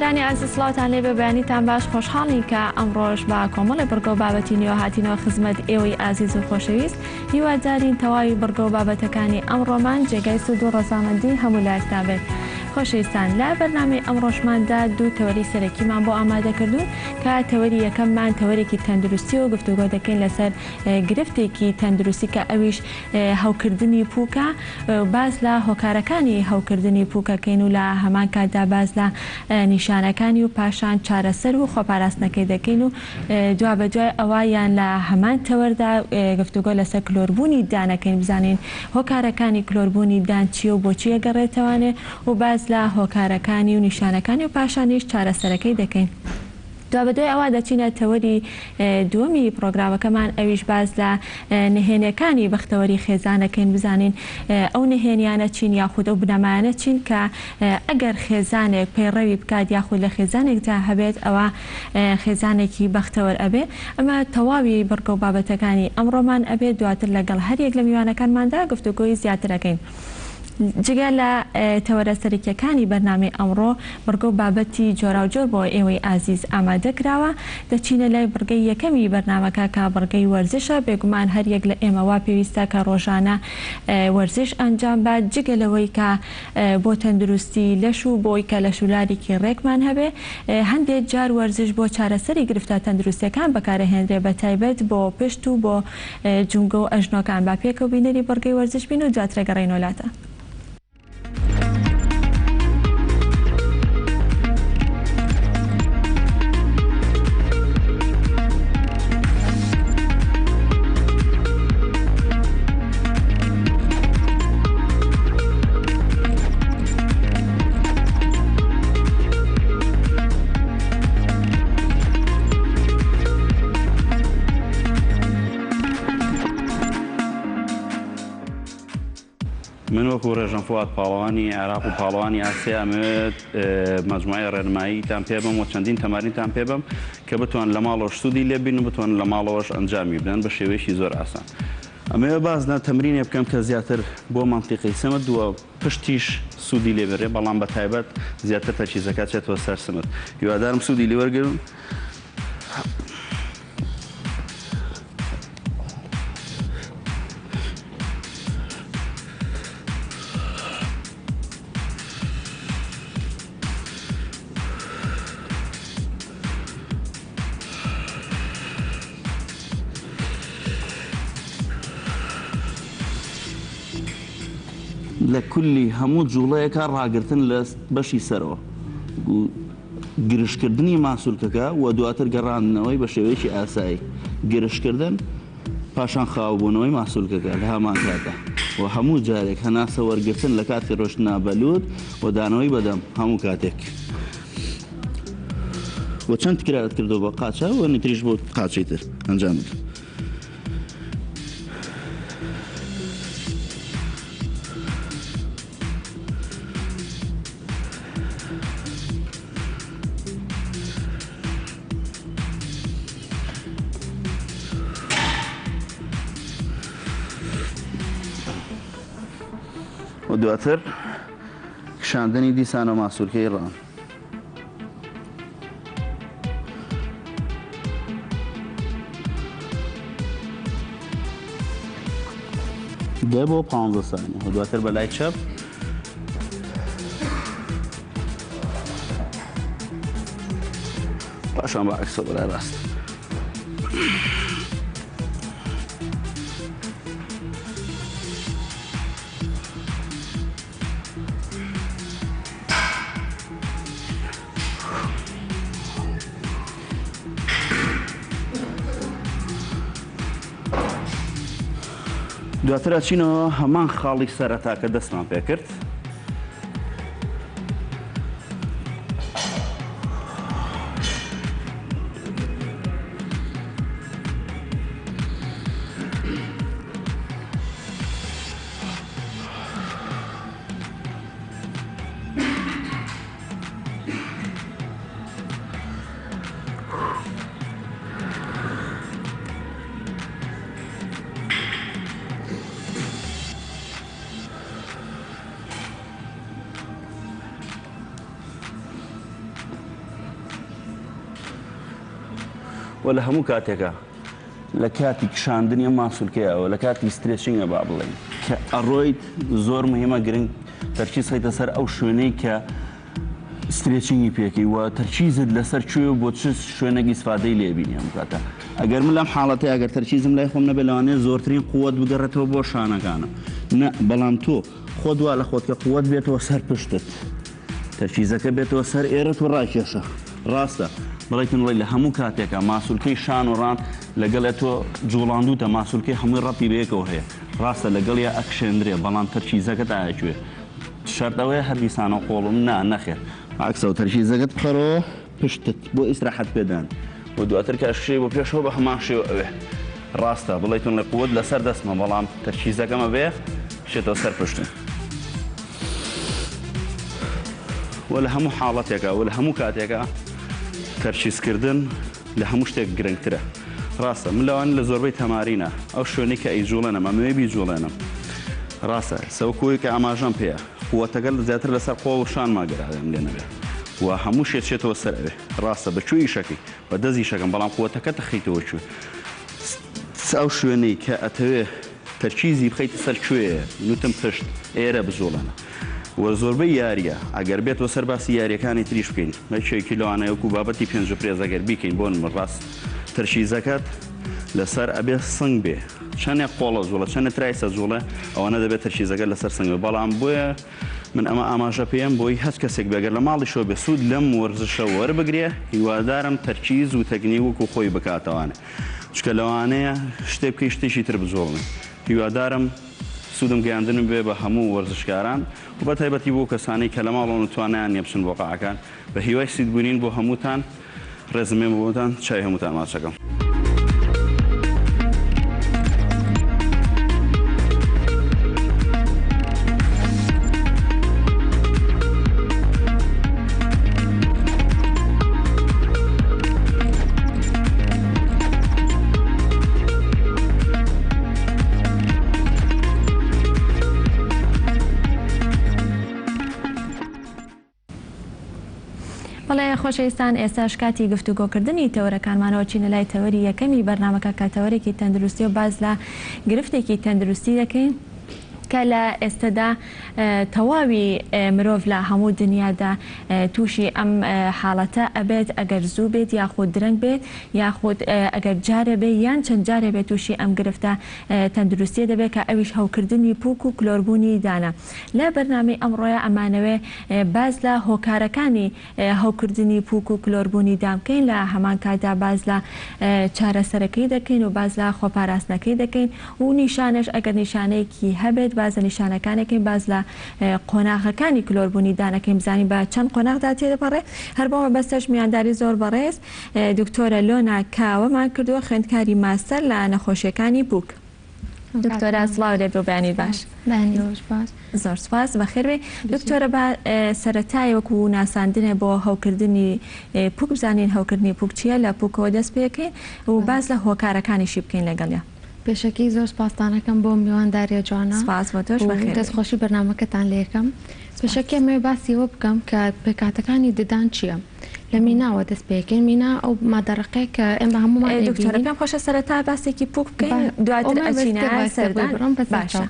بینەرانی ئازیز سڵاوتان لێبێ بەیانیتان باش خۆشحاڵین کە ئەمڕۆش بە کۆمەڵی بڕگە و بابەتی نوێ هاتینەوە خزمەت ئێوەی ئازیز و خۆشەویست هیوادارین تەواوی بڕگە و بابەتەکانی ئەمڕۆمان جێگای سوود و ڕەزامەندی هەموو لایەکتان بێت. خۆشەویستان لە بەرنامەی ئەمڕۆشماندا دوو تەوەری سەرەکیمان بۆ ئامادە کردوون کە تەوەری یەکەممان تەوەرێکی تەندروستی و گفتوگۆ دەکەین لەسەر گرفتێکی تەندروستی کە ئەویش هەوکردنی پووکە باس لە هۆکارەکانی هەوکردنی پووکەکەین و لە هەمان کاتدا باس لە نیشانەکانی و پاشان چارەسەر و خۆپاراستنەکەی دەکەین و دوابەدوای ئەوە یان لە هەمان تەوەردا گفتوگۆ لەسەر کلۆربوونی دان ئەکەین بزانین هۆکارەکانی کلۆربوونی دان چییە و بۆچی ئەگەڕێتەوانێ و باس لە هۆکارەکانی و نیشانەکانی و پاشانیش چارەسەرەکەی دەکەین. دوابەدوای ئەوە دەچینە تەوەری دووەمی پڕۆگرامەکەمان ئەویش باس لە نهێنیەکانی بەختەوەری خێزان دەکەین بزانین ئەو نهێنیانە چین یاخود ئەو بنەمایانە چین کە ئەگەر خێزانێک پەیڕەوی بکات یاخود لە خێزانێکدا هەبێت ئەوا خێزانێکی بەختەوەر ئەبێ. ئەمە تەواوی بڕگە و بابەتەکانی ئەمڕۆمان ئەبێت دواتر لەگەڵ هەریەک لە میوانەکانماندا گفتوگۆی زیاتر ئەکەین. جگە لە تەوەرە سەرەکیەکانی بەرنامەی ئەمڕۆ بڕگە و بابەتی جۆراوجۆر بۆ ئێوەی ئازیز ئامادە کراوە. دەچینە لای بڕگەی یەکەمی بەرنامەکە کە بڕگەی وەرزشە، بێگومان هەریەک لە ئێمە وا پێویستە کە ڕۆژانە وەرزش ئەنجام بات جگە لەوەی کە بۆ تەندروستی لەش و بۆی کە لەشولارێکی ڕێکمان هەبێ هەندێ جار وەرزش بۆ چارەسەری گرفتە تەندروستیەکان بەکارئەهێنرێ بەتایبەت بۆ پشت و بۆ جومگە و ئەژنۆکان با پێکەوە بینەری بڕگەی وەرزش بین و دواتر ئەگەڕێینەوە لاتان. من وەکو ڕێژەم فواد پاڵەوانی عێراق و پاڵەوانی ئاسیا ئەمەوێت مەجموعەی ڕێنماییتان پێ بەم و چەندین تەمارینتان پێ بەم کە بتوان لە ماڵەوەش سوودی لێ بین و بتوان لە ماڵەوەش ئەنجامی بدەن بە شێوەیەکی زۆر ئاسان. ئەمەوێ باس لە تەمرینێ بکەم کە زیاتر بۆ مەنتیقەی سمت و پشتیش سوودی لێ بێ بەڵام بە تایبەت زیاتر تەرکیزەکە چێتەوە سەر سمت. هیوادارم سوودی لێ وەرگرن. لە کولی هەموو جوڵەیەکا ڕاگرتن لە بەشی سەرەوە و گرژکردنی ماسولکەکە و دواتر گەڕاندنەوەی بە شێوەیەکی ئاسایی گرژکردن پاشان خاوبوونەوەی ماسولکەکە لە هەمان کاتدا و هەموو جارێک هەناسە وەرگرتن لە کاتی ڕۆشتنا بە لووت و دانەوەی بە دەم هەموو کاتێک و چەند تکرارت کردەوە بە قاچە و نیتریش بۆ قاچەی تر ئەنجام بدە. و دواتر کشاندنی دیسانە ماسولکەی ڕان. دە بۆ پانزە سانیە و دواتر بە لای چەپ پاشان بە عەکسەوە بە لای ڕاست. دواتر ئەچینەوە هەمان خاڵی سەرەتا کە دەستمان پێکرد. و لە هەموو کاتێکا لە کاتی کشاندنی ئەم ماسولکەیە و لە کاتی stretching ە با بڵێین کە ئەڕۆیت زۆر مهمە گرنگ تەرکیز خەیتە سەر ئەو شوێنەی کە stretching ی پێکەی و تەرکیزت لەسەر کوێ و بۆ چ شوێنێک ئیسفادەی لێ بینی ئەم کاتە ئەگەر من لەم حاڵەتەی ئەگەر تەرکیزم لای خۆم نەبێت لەوانەیە زۆرترین قوت بگەڕێتەوە بۆ شانەکانم نە بەڵام تۆ خۆت وا لە خۆت کە قوت بێتەوە سەر پشتت تەرکیزەکە بێتەوە سەر ئێرەت و ڕاکێشە. ڕاستە بڵێیتن ڵی لە هەموو کاتێکا ماسولکەی شان و ڕان لەگەڵێ تۆ جوڵاندوتە ماسولکەی هەمووی ڕەبتی بەیەکەوە هەیە ڕاستە لەگەڵیا ئەکشێندرێ بەڵام تەرکیزەکەت ئایا کوێ شەرت ئەوەیە هەر دیسانەوە قۆڵم نا نەخێر عەکسەوە تەرکیزەکەت بخەرەوە پشتت بۆ ئیسراحەت پێدان و دواتر کە ئەشکشێی بۆ پێشەوە بە هەمان شێوە ئەوێ ڕاستە بڵێیتن ڵێ قوت لەسەر دەستمە بەڵام تەرکیزەکەم ئەبێ بچێتەوە سەر پشتم. وە لە هەموو حاڵەتێکا وە لە هەموو کاتێکا تەرکیزکردن لە هەموو شتێک گرنگترە ڕاستە من لەوانە لە زۆربەی تەمارینە ئەو شوێنەی کە ئەیجوڵێنم ئەمەوێ بیجوڵێنم ڕاستە سەوکۆی کە ئاماژەم پێیە قوەتەکە زیاتر لەسەر قۆڵ و شانما گەراوێم لێ نەبێ و هەموو شێ چێتەوە سەر ئەوێ ڕاستە بە کوێ ئیشەکەی بە دەست ئیشەکەم بەڵام قوەتەکە تەخیتەوە کوێ ئەو شوێنەی کە ئەتەوێ تەرکیزی بخەیتە سەر کوێیە نوتم پشت ئێرە بجوڵێنە وە زۆربەی یاریە ئەگەر بێتەوە سەر باسی یاریەکانی تریش بکەین یەکێکی لەوانەیە وەکو بابەتی پێنج پرێز ئەگەر بیکەین بۆ نمونە ڕاست تەرکیزەکەت لەسەر ئەبێ سنگ بێ چەنێ قۆڵە جوڵە چەنێ triceps ە جوڵێ ئەوەنە دەبێت تەرکیزەکەت لەسەر سنگ بێ بەڵام بۆیە من ئەمە ئاماژە پێم بۆی هەچ کەسێک بێ گەر لە ماڵیشەوە بێ سوود لەم وەرزشە وەربگرێ هیوادارم تەرکیز و تەکنیک وەکو خۆی بکاتەوانێ چونکە لەوانەیە شتێ بکەی شتێکی تر بجوڵنی هیوادارم سوودم گەیاندنم بێ بە هەموو وەرزشکاران و بە تایبەتی بۆ کەسانەی کە لە ماڵەوەن و توانایان نیە بچن بۆ قاعەکان بە هیوای سوودبینین بۆ هەمووتان ڕێزم بێ بۆتان چاوی هەمووتان ماچەکەم. بەڵێ خۆشەویستان ئێستاش کاتی گفتوگۆکردنی تەوەرەکانمانەوە چینە لای تەوەری یەکەمی بەرنامەکە کە تەوەرێکی تەندروستی و باس لە گرفتێکی تەندروستی دەکەین کە لە ئێستەدا تەواوی مرۆڤ لە هەموو دنیادا تووشی ئەم حاڵەتە ئەبێت ئەگەر زوو بێت یاخود درەنگ بێت یاخود ئەگەر جارێ بێ یان چەند جارێ بێت تووشی ئەم گرفتە تەندروستیە دەبێت کە ئەویش هەوکردنی پووک و کلۆربوونی دانە لە بەرنامەی ئەمڕۆیا ئەمانەوێ باس لە هۆکارەکانی هەوکردنی پووک و کلۆربوونی دان بکەین، لە هەمان کاتدا باس لە چارەسەرەکەی دەکەین و باس لە خۆپاراستنەکەی دەکەین و نیشانەش ئەگەر نیشانەیەکی هەبێت باس لە نیشانەکانی دەکەین، باس لە قۆناغەکانی کلۆربوونی دان ئەکەین بزانین بە چەند قۆناغدا تێدەپەڕێ. هەر بەو مەبەستەش میوانداری زۆر بەڕێز دکتۆرە لۆنا کاوەمان کردووە خوێندکاری ماستەر لە نەخۆشیەکانی پووک. دکتۆرە سڵاو لێ بێ و بەیانیت باش. بەیانی ڕۆژ باش. زۆر سوپاس بەخێربێی دکتۆرە با سەرەتای وەکو ناساندنێ بۆ هەوکردنی پوک بزانین هەوکردنی پوک چییە لە پوکەوە دەست پێکەین و باس لە هۆکارەکانیشی بکەین لەگەڵیا. پێشەکی زۆر سپاستان ئەکەم بۆ میوانداریە جوانە سپاس بۆ تۆش و بەخێربێی. دەست خۆشی بەرنامەکەتان لێ ئەکەم. پێشەکی ئەمەوێ باسی ئەوە بکەم کە پێکهاتەکانی ددان چییە؟ لە میناوە دەست پێکەین مینا ئەو مادە ڕەقەیە کە ئێمە هەموومان دکتۆرە ئەیبینین. پێم خۆشە سەرەتا باسێکی پوک بکەین دواتر ئەچینە سەردان باشە.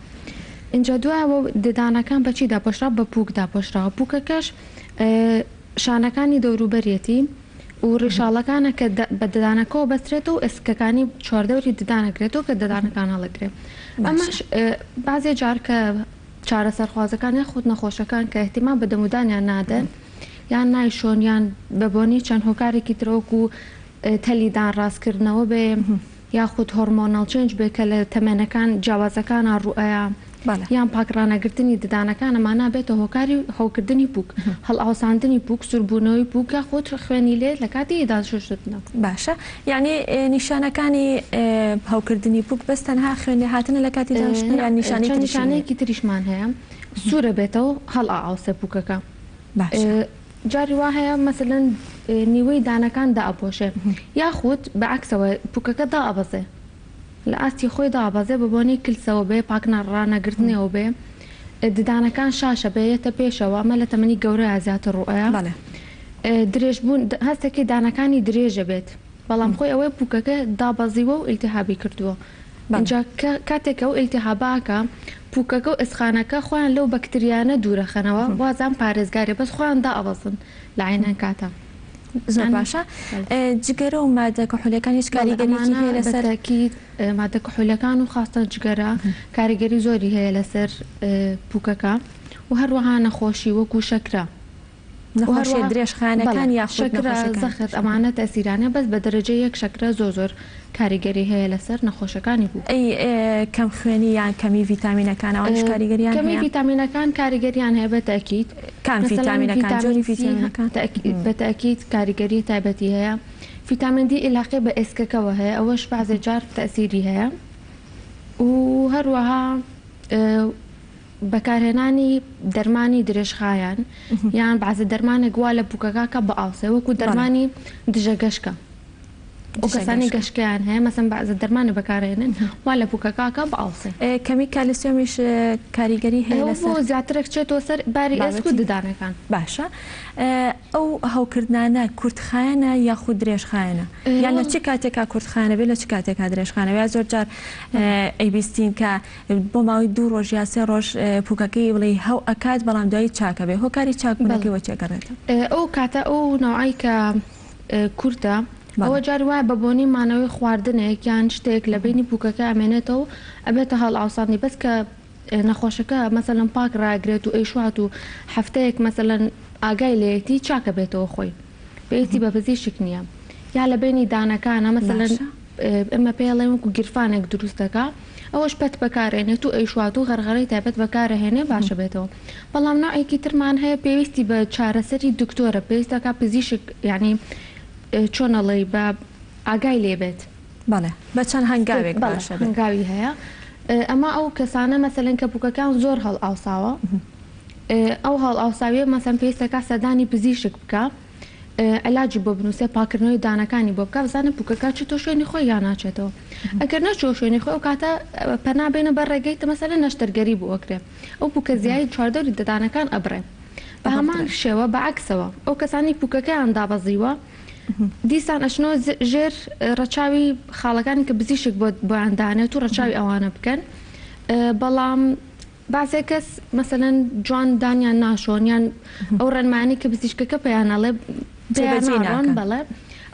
ئینجا دوایەوە ددانەکان بە چی داپۆشراوە بە پوک داپۆشراوە پوکەکەش شانەکانی دەوروبەریەتی و ڕیشاڵەکانە کە بە ددانەکەوە بەسترێتەوە و ئێسکەکانی چواردەوری ددان ئەگرێتەوە کە ددانەکان هەڵەگرێ ئەمەش بەعزێ جار کە چارەسەرخوازەکان یاخود نەخۆشەکان کە ئیهتیمام بە دەمودانیان نادەن یان نایشۆن یان بە بۆنەی چەند هۆکارێکی ترە وەکو تەلی دان ڕاستکردنەوە بێ یاخود hormonal change بێ کە لە تەمەنەکان جیاوازەکانا ڕووئەیا یان پاک ڕانەگرتنی ددانەکان ئەمانە بێتە هۆکاری هەوکردنی پوک، هەڵئاوساندنی پوک، سووربوونەوەی پوک یاخود خوێنی لێ لە کاتی دان شوشتنە. باشە یانی نیشانەکانی هەوکردنی پوک بەس تەنها خوێن لێهاتنە لە کاتی دان شوشتن یان نیشانەی چەند تریشی هەیە؟ نیشانەیەکی تریشمان هەیە سوورە بێتەوە هەڵئاوسێ پوکەکە. باشە. جاری وا هەیە مەسەلەن نیوەی دانەکان دائەپۆشێ یاخود بە عەکسەوە پوکەکە دائەبەزێ لە ئاستی خۆی دائەبەزێ بە بۆنەی کلسەوە بێ پاک ڕانەگرتنەوە بێ ددانەکان شاشە بێ یەتە پێشەوە ئەمە لە تەمەنی گەورەیا زیاتر ڕووئەیا. بەڵێ. درێژ بوون هەستەکەی دانەکانی درێژە بێت. بەڵام خۆی ئەوەیە پوکەکە دابەزیوە و ئیلتیهابی کردووە ئینجا کاتێک کە ئەو ئیلتیهابە ئەکا پوکەکە و ئێسقانەکە خۆیان لەو بەکتریانە دوورەخەنەوە وازان پارێزگاریە بەس خۆیان دائەبەزن لە عەینەن کاتا. زۆر باشە جگەرە و مادە کحولیەکان هیچ کاریگەریەکی هەیە لەسەر؟ بەتاکید مادە کحولیەکان و خاستەن جگەرە کاریگەری زۆری هەیە لەسەر پوکەکە و هەروەها نەخۆشی وەکو شەکرە. نەخۆشیە درێژخایەنەکان یاخود شەکرە، زەخت ئەمانە تەئسیرانە بەس بە دەرەجە یەک شەکرە زۆر زۆر کاریگەری هەیە لەسەر نەخۆشەکانی بوو. ئەی کەم خوێنی یان کەمی ڤیتامینەکان ئەوانیش کاریگەریان هەیە؟ کەمی ڤیتامینەکان کاریگەریان هەیە بە تەئکید. کام ڤیتامینەکان؟ جۆری ڤیتامینەکان؟ بە تەئکید کاریگەری تایبەتی هەیە. ڤیتامین دی ئیلاقەی بە ئێسکەکەوە هەیە ئەوەش بەعزێ جار تەئسیری هەیە و هەروەها بەکارهێنانی دەرمانی درێژخایەن یان بەعزە دەرمانێک وا لە پوکەکە کە بئاوسێ وەکو دەرمانی دژە گەشکە ئەو کەسانی گەشکەیان هەیە مەسەن بەعزە دەرمانی بەکارهێنن وا لە پوکەکە کە بئاوسێ. کەمی کالیسیۆمیش کاریگەری هەیە لەسەر؟ ئەوە بۆ زیاترەک چێتەوە سەر باری ئێسک و ددانەکان. باشە ئەو هەوکردنانە کورتخایەنە یاخود درێژخایەنە؟ یان لە چ کاتێکا کورتخایەنە بێت لە چ کاتێکا درێژخایەنە بێت؟ زۆر جار ئەیبیستین کە بۆ ماوەی دوو ڕۆژ یا سێ ڕۆژ پوکەکەی بڵێی هەو ئەکات بەڵام دوایی چاک ئەبێ هۆکاری چاک بونەکەی وە چی ئەگەڕێتەوە؟ ئەو کاتە ئەو نەوعەی کە کورتە ئەوە جاری وایە بە بۆنەی مانەوەی خواردنێک یان شتێک لە بەینی پوکەکە ئەمێنێتەوە ئەبێتە هەڵئاوسانی بەس کە نەخۆشەکە مەسەلەن پاک ڕاگرێت و ئەیشوات و هەفتەیەک مەسەلەن ئاگای لێیەتی چاک ئەبێتەوە خۆی پێویستی بە پزیشک نییە یا لە بەینی دانەکانە مەسەلەن ئێمە پێی ئەڵێن وەکو گیرفانێک دروست دەکا ئەوەش پەت بەکارئێنێت و ئەیشوات و غەرغەرەی تایبەت بەکارئەهێنێ باشە بێتەوە بەڵام نەوعێکی ترمان هەیە پێویستی بە چارەسەری دکتۆرە پێویست دەکا پزیشک یانی چۆن ئەڵێی بە ئاگای لێ بێت. بەڵێ بە چەند هەنگاوێک باشە بێت. هەنگاوی هەیە ئەمە ئەو کەسانە مەسەلەن کە پوکەکان زۆر هەڵئاوساوە ئەو هەڵئاوساویە مەسەن پێویست دەکا سەردانی پزیشک بکا علاجی بۆ بنووسێ پاکردنەوەی دانەکانی بۆ بکا بزانێ پوکەکە چێتەوە شوێنی خۆی یا ناچێتەوە ئەگەر نەچووە شوێنی خۆی ئەو کاتە پەنا بێنە بەر ڕێگەی تە مەسەلەن نەشتەرگەری بۆ ئەکرێ ئەو پوکە زیایی چواردەوری ددانەکان ئەبڕێ بە هەمان شێوە بە عەکسەوە ئەو کەسانەی پوکەکەیان دابەزیوە دیسان ئەچنەوە ژێر ڕەچاوی خاڵەکانی کە پزیشک بۆیان دانێت و ڕەچاوی ئەوانە بکەن بەڵام بەعزێ کەس مەسەلەن جوان دانیان ناشۆن یان ئەو ڕێنمایانەی کە پزیشکەکە پێیان ئەڵێ پێیان جێبەجێی ناڕۆن ناکەن. بەڵێ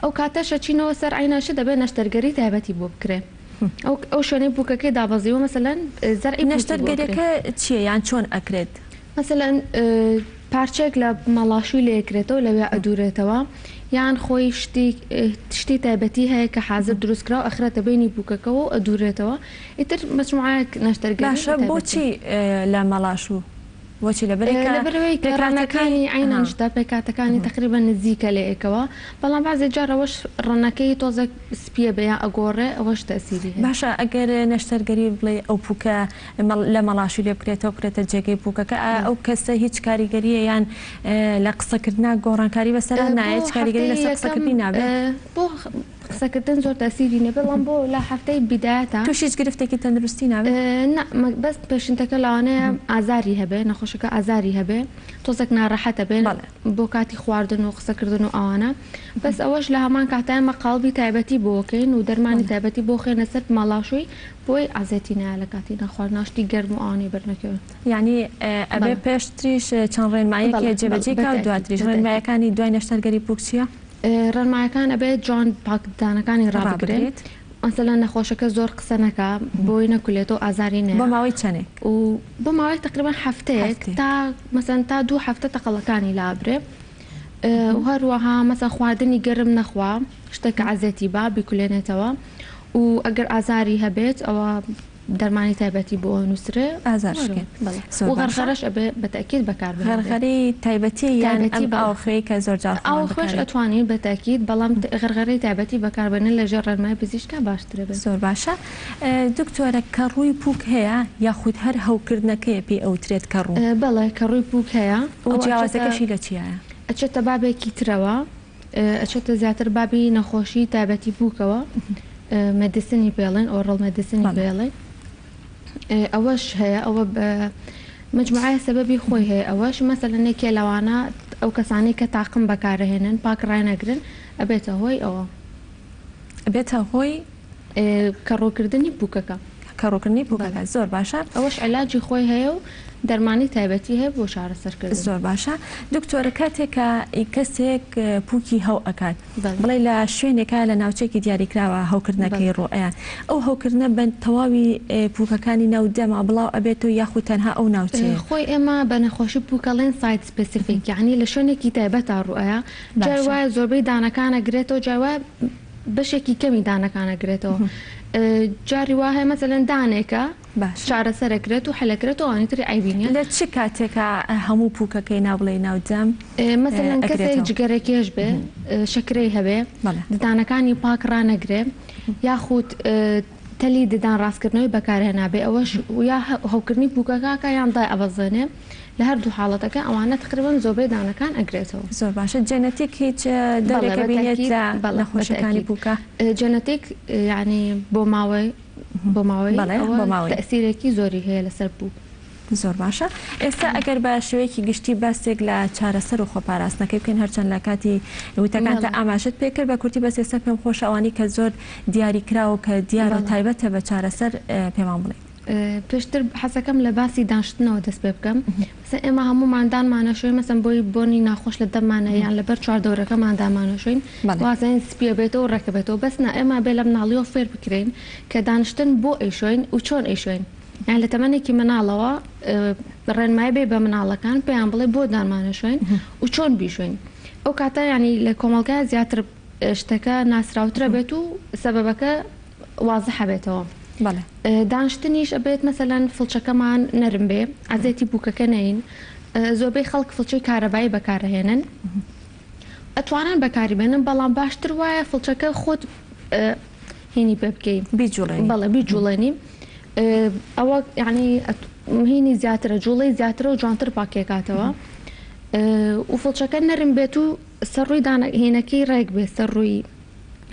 ئەو کاتەش ئەچینەوە سەر عەینە شت دەبێ نەشتەرگەری تایبەتی بۆ بکرێ ئەو ئەو شوێنەی بووکەکەی دابەزیوە مەسەلەن زەرعی پووکی بۆ ئەکرێ. نەشتەرگەریەکە چیە یان چۆن ئەکرێت؟ مەسەلەن پارچەیەک لە مەڵاشوی لێ ئەکرێتەوە لەوێ ئەدورێتەوە یان خۆی شتی شتی تایبەتی هەیە کە حازر دروست کراو ئەخرێتە بەینی بوکەکەوە و ئەدورێتەوە ئیتر مەجموعەیەک نەشتەرگەری باشە تایبەتیە. بۆچی لە مەڵاشوو بۆچی لەبەرئ کە لەبەرئەوەی کە پێکهاتەکەی ڕەنەکانی عەینەن ها. شتە پێکهاتەکانی تەقریبەن نزیکە لەیەکەوە بەڵام بەعزێ جار ئەوەش ڕەنەکەی تۆزێک سپیە بێ یان ئەگۆڕێ ئەوەش تەئسیری هەیە. باشە ئەگەر نەشتەرگەری بڵێی ئەو پوکە لە مەڵاشی لێ بکرێتەوە بکرێتە جێگەی پوکەکە ئایا ئەو کەسە هیچ کاریگەریە یان لە قسەکردنا گۆڕانکاری بەسەرا بۆ نایەت هیچ کاریگەری هەفتەی لەسەر یەکەم قسەکردنی نابێت؟ بۆ قسەکردن زۆر تەئسیری نیە بەڵام بۆ لە هەفتەی بیدایەتە. توشی هیچ گرفتێکی تەندروستی نابێت؟ نا بەس پێشنتەکە لەوانەیە ئازاری هەبێ نەخۆشەکە ئازاری هەبێ تۆزێک ناڕەحەت ئەبێ بۆ کاتی خواردن و قسەکردن و ئەوانە بەس ئەوەش لە هەمان کاتا ئێمە قاڵبی تایبەتی بۆ کەین و دەرمانی تایبەتی بۆ خێنە سەر مەڵاشووی بۆی عەزێتی نایە لە کاتی نەخواردنا شتی گەرم و ئەوانەی بەر نەکەوێ. یانی ئەبێ پێشتریش چەند ڕێنماییەک هەیە جێبەجێی کا و دواتریش ڕێنمایەکانی دوای نەشتەرگەری پووک چییە؟ ڕێنمایەکان ئەبێت جوان پاک ددانەکانی ڕابگرێت مەسەلەن نەخۆشەکە زۆر قسە نەکا بۆی نەکولێتەوە ئازاری نەیە بۆ ماوەی چەنێک؟ و بۆ ماوەی تەقریبەن هەفتەیەک تا مەسەلەن تا دوو هەفتە تەقەڵەکانی لابرێ و هەروەها مەسەلەن خواردنی گەرم نەخوا شتێک کە عەزێتی با بیکولێنێتەوە و ئەگەر ئازاری هەبێت ئەوە دەرمانی تایبەتی بۆ ئەنووسرێ ئازار شکێن بەڵێ زۆر و باشە. غەرغەرەش ئەبێ بە تەئکید بەکار بهێنرێ. غەرغەرەی تایبەتیە یان تایبەتی ئەم بەڵێ. ئاوە خوێی کە زۆر جار خۆمان ئاوە خوێش بەکاری. ئەتوانین بە تەئکید بەڵام غەرغەرەی تایبەتی بەکار بێنن لە ژێر ڕێنمای پزیشکا باشترە بێ. زۆر باشە دکتۆرە کەڕووی پووک هەیە یاخود هەر هەوکردنەکەیە پێی ئەوترێت کەڕوو؟ بەڵێ کەڕووی پووک هەیە و ئەوە ئەچێتە جیاوازەکەشی لە چیایە؟ ئەچێتە بابێکی ترەوە ئەچێتە زیاتر بابی نەخۆشی تایبەتی بووکەوە مەدیسنی پێڵێن ئۆڕڵ مەدیسنی پێڵێن ئەوەش هەیە ئەوە مجموعە سەبەبی خۆی هەیە ئەوەش مەسەلەن یەکێ لەوانە ئەو کەسانەی کە تاقم بەکارەهێنن پاک ڕاینەگرن ئەبێتە هۆی ئەوە. ئەبێتە هۆی. کەڕووکردنی پووکەکە. کەڕووکردنی پووکەکە زۆر باشە. ئەوەش عیلاجی خۆی هەیە و دەرمانی تایبەتی هەیە بۆ چارەسەرکردنی. زۆر باشە دکتۆر کاتێک کە کەسێک پووکی هەو ئەکات بڵێ لە شوێنێکا لە ناوچەیەکی دیاریکراوە هەوکردنەکەی ڕوو ئەیات ئەو هەوکردنە بە تەواوی پووکەکانی ناو دەما بڵاو ئەبێتەوە یاخود تەنها ئەو ناوچەیە؟ خۆی ئێمە بە نەخۆشی پووک ئەڵێن site specific یانی لە شوێنێکی تایبەتا ڕوو ئەیا جار وایە زۆربەی دانەکان ئەگرێتەوە جار وایە بەشێکی کەمی دانەکان ئەگرێتەوە جاری وا هەیە مەسەلەن دانێکە چارەسەر ئەکرێت و حل ئەکرێت و ئەوانی تری عەیبی نییە. لە چ کاتێکا هەموو پووکەکەی ناو بڵێی ناو دەم مەسەلەن کەسێک جگەرەکێش بێ شەکرەی هەبێ ددانەکانی پاک ڕانەگرێ یاخود تەلی ددان ڕاستکردنەوەی بەکارهێنابێ ئەوەش یا هەوکردنی پووکەکە یان دای ئەبەزێنێ لە هەردوو حاڵەتەکە ئەوانە تقریبەن زۆربەی دانەکان ئەگرێتەوە. زۆر باشە genetic هیچ دەورێک ئەبینێت لە نەخۆشیەکانی پووکە؟ genetic یانی بۆ ماوەی بۆ ماوەی ئەوە تەئسیرێکی زۆری هەیە لەسەر پووک. زۆر باشە ئێستا ئەگەر بە شێوەیەکی گشتی باسێک لە چارەسەر و خۆپاراستنەکەی بکەین هەرچەند لە کاتی وتەکانتا ئاماژەت پێکرد بە کورتی بەس ئێستا پێم خۆشە ئەوانەی کە زۆر دیاریکراو و کە دیار و تایبەتە بە چارەسەر پێمان بڵێیت. پێشتر حەزەکەم لە باسی دانشتنەوە دەست پێ بکەم مەسەن ئێمە هەموومان دانمانەشۆین مەسەن بۆی بۆنی ناخۆش لە دەممانە یان لەبەر چواردەورەکەمان دامانەشۆین وازانین سپیە بێتەوە و ڕێکە بێتەوە بەس نا ئێمە بێ لە مناڵیەوە فێر بکرێین کە دانشتن بۆ ئەیشۆین و چۆن ئەیشۆین یان لە تەمەنێکی مناڵەوە ڕێنمایی بێ بە مناڵەکان پێیان بڵێ بۆ دانمانەشۆین و چۆن بیشۆین ئەو کاتە یانی لە کۆمەڵگا زیاتر شتەکە ناسراوترە بێت و سەبەبەکە وازحە بێتەوە. بەڵێ. دانشتنیش ئەبێت مەسەلەن فڵچەکەمان نەرم بێ عەزێتی بووکەکە نەین زۆربەی خەڵک فڵچەی کارەبایی بەکارئەهێنن ئەتوانن بەکاری بێنن بەڵام باشتر وایە فڵچەکە خۆت هینی پێ بکەی بیجوڵێنی بەڵێ بیجوڵێنی ئەوە یعنی هینی زیاترە جوڵەی زیاترە و جوانتر پاکێکاتەوە و فڵچەکە نەرم بێت و سەر ڕووی دانە هینەکەی ڕێک بێ سەر ڕووی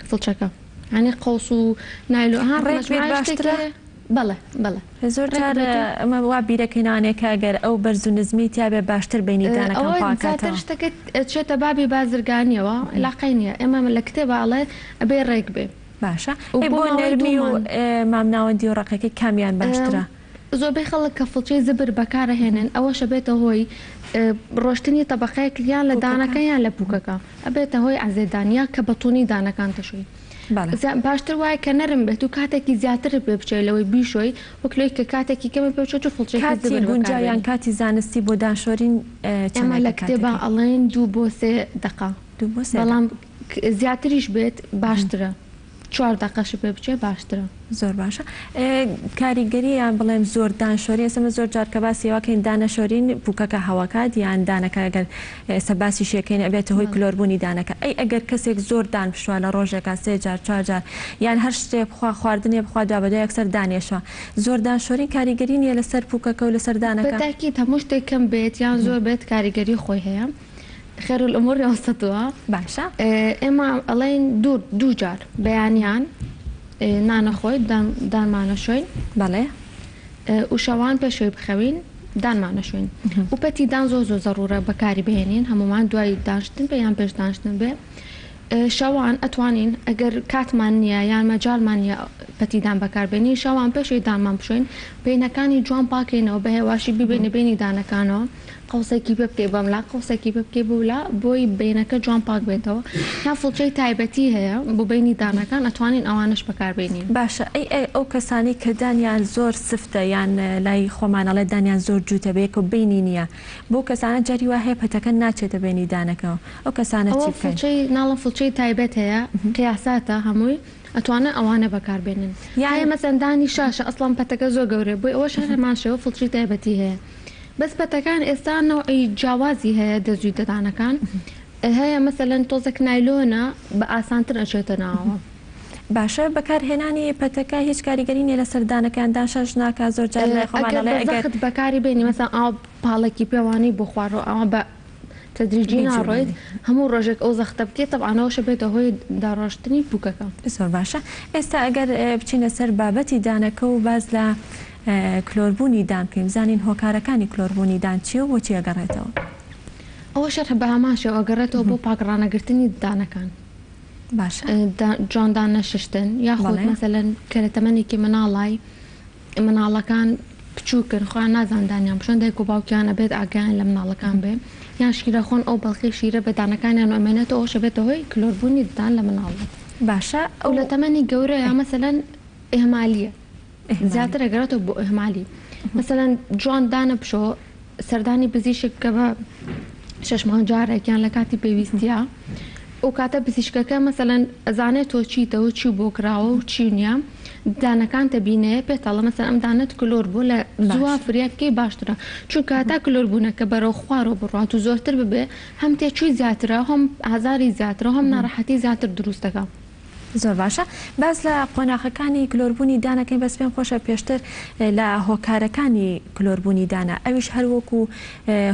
فڵچەکە یانی قەوس و نایلۆ ها ڕێک بێت مەجموعە شتێک باشترە؟ هەیە بەڵێ بەڵێ زۆر ڕێک جار بێت و ئەمە وا بیرەکەینەوانێ کە گەر ئەو بەرز و نزمی تیابێ باشتر بەینی دانەکان ئەوە زیاتر پاکاتەوە. شتەکە ئەچێتە بابی بازرگانیەوە عیلاقەی نیە ئێمە لە کتێبا ئەڵێ ئەبێ ڕێک بێ باشە و ئەی بۆ بۆ ماوەی دوو نەرمی و مانگ. مامناوەندی و ڕەقەکەی کامیان باشترە؟ زۆربەی خەڵک کە فڵچەی زبر بەکارئەهێنن ئەوەش ئەبێتە هۆی ڕۆشتنی تەبەقەیەک یان لە پوکەکە. دانەکە یان لە پوکەکە ئەبێتە هۆی عەزێتدان یا کە بە توونی دانەکان دەشۆی بەڵێ. باشتر وایە کە نەرم بێت و کاتێکی زیاترت پێ بچێت لەوەی بیشۆی وەک لەوەی کە کاتێکی کەمت پێ بچێت و فڵچەیەکی کاتی زبر گونجاو یان بەکاربێنی. کاتی زانستی بۆ دانشۆرین ئێمە لە چەندێکە کتێبا کاتەکەی؟ ئەڵێن دوو بۆ سێ دەقە دوو بۆ سێ بەڵام دەقە. زیاتریش بێت باشترە. چوار دەقەشی پێ بچێ باشترە. زۆر باشە کاریگەری یان بڵێم زۆر دان شۆرین ئێستا من زۆر جار کە باسی ئەوە کەین دانە شۆرین پوکەکە هەوەکات یان دانەکە ئەگەر ئێستا باسیشی ئەکەین ئەبێتە هۆی کلۆربوونی دانەکە ئەی ئەگەر کەسێک زۆر دان بشوا لە ڕۆژێکا سێ جار چوار جار یان هەر شتێ بخوا خواردنێ بخوا دوابەدوای یەکسەر دانێشوا زۆر دان شۆرین کاریگەری نییە لەسەر پوکەکە و لەسەر دانەکە؟ بەتاکید هەموو شتێک کەم بێت یان زۆر بێت کاریگەری خۆی هەیە خیر الامور اوسطها باشە. ئێمە ئەڵێین دوو دوو جار بەیانیان نانەخۆین دانمانەشۆین. بەڵێ. و شەوان پێش ئەوەی بخەوین دانمانەشۆین. و پەتی دان زۆر زۆر زەڕوورە بەکاری بهێنین هەموومان دوای دانشتن بێ یان پێش دانشتن بێ. شەوان ئەتوانین ئەگەر کاتمان نییە یان مەجالمان نییە پەتی دان بەکار بێنین شەوان پێش ئەوەی دانمان بشۆین بەینەکانی جوان پاکەینەوە بە هێواشی بیبەینە بەینی دانەکانەوە قەوسێکی پێ بکەی بەملا قەوسێکی پێ بکەی بەولا بۆی بەینەکە جوان پاک بێتەوە یان فڵچەی تایبەتی هەیە بۆ بەینی دانەکان ئەتوانین ئەوانەش بەکار بێنین. باشە ئەی ئەی ئەو کەسانەی کە دانیان زۆر سفتە یان لای خۆمان ئەڵێ دانیان زۆر جووتە بەیەکەوە بەینی نییە بۆ کەسانە جاری وا هەیە پەتەکە ناچێتە بەینی دانەکەوە ئەو کەسانە ئەوە چی بکەن؟ فڵچەی ناڵم فڵچەی تایبەت هەیە قیاساتە هەمووی ئەتوانن ئەوانە بەکار بێنن یان هەیە مەسەن دانی شاشە ئەسڵەن پەتەکە زۆر گەورەیە بۆی ئەوەش هەر هەمان شێوە فڵچەی تایبەتی هەیە بەس پەتەکان ئێستا نەوعی جیاوازی هەیە دەزووی ددانەکان هەیە مەسەلەن تۆزێک نایلۆنە بە ئاسانتر ئەچێتە ناوەوە. باشە بەکار هێنانی پەتەکە هیچ کاریگەری نیە لەسەر دانەکان دان شەش ناکا زۆر جار لای خۆمان ئەگەر ئەڵێ بە ئەگەر. زەخت بەکاری بێنی مەسەلەن ئاوا پاڵێکی پێوانەی بۆ خواردوە ئاوا بە تەدریجی ناڕۆیت هەموو ڕۆژێک ئەو زەختە بکەیت تەبعەن ئەوەش ئەبێتە هۆی داڕشتنی پوکەکە. زۆر باشە ئێستا ئەگەر بچینە سەر بابەتی دانەکە و باس لە کلۆربوونی دان بکەین بزانین هۆکارەکانی کلۆربوونی دان چیە و بۆچی ئەگەڕێتەوە؟ ئەوەش هەر بەهەمان شێوە ئەگەڕێتەوە بۆ پاک ڕانەگرتنی ددانەکان. باشە. جوان دان نەششتن یاخود بەڵێ. مەسەلەن کە لە تەمەنێکی مناڵای مناڵەکان بچووکن خۆیان نازانن دانیان بشۆن دایک و باوکیان ئەبێت ئاگایان لە مناڵەکان بێ یان شیرە خۆن ئەو بەڵقی شیرە بە دانەکانیان ئەمێنێتەوە ئەوەش ئەبێتە هۆی کلۆربوونی ددان لە مناڵدا. باشە ئەو ئەو لە تەمەنی گەورەیا مەسەلەن ئیهمالیە. ئیهمالی. زیاتر ئەگەڕێتەوە بۆ ئیهمالی مەسەلەن جوان دانە بشۆ سەردانی پزیشک بکە بە شەش مانگ جارێک یان لە کاتی پێویستیا ئەو کاتە پزیشکەکە مەسەلەن ئەزانێت تۆ چیتە و چی بۆ کراوە و چی نییە دانەکان تەبینێ پێتەڵە مەسەلەن ئەم دانەت کلۆر بوو لە زووا باشە. فریا بکەی باشترە چونکە هەتا کلۆر بوونەکە بەرەو خوارەوە بڕوات و زۆرتر ببێ هەم تێچووی زیاترە هەم ئازاری زیاترە هەم ناڕەحەتی زیاتر دروست دەکا. زۆر باشە باس لە قۆناخەکانی کلۆربوونی دانە کەین بەس پێم خۆشە پێشتر لە هۆکارەکانی کلۆربوونی دانە ئەویش هەر وەکو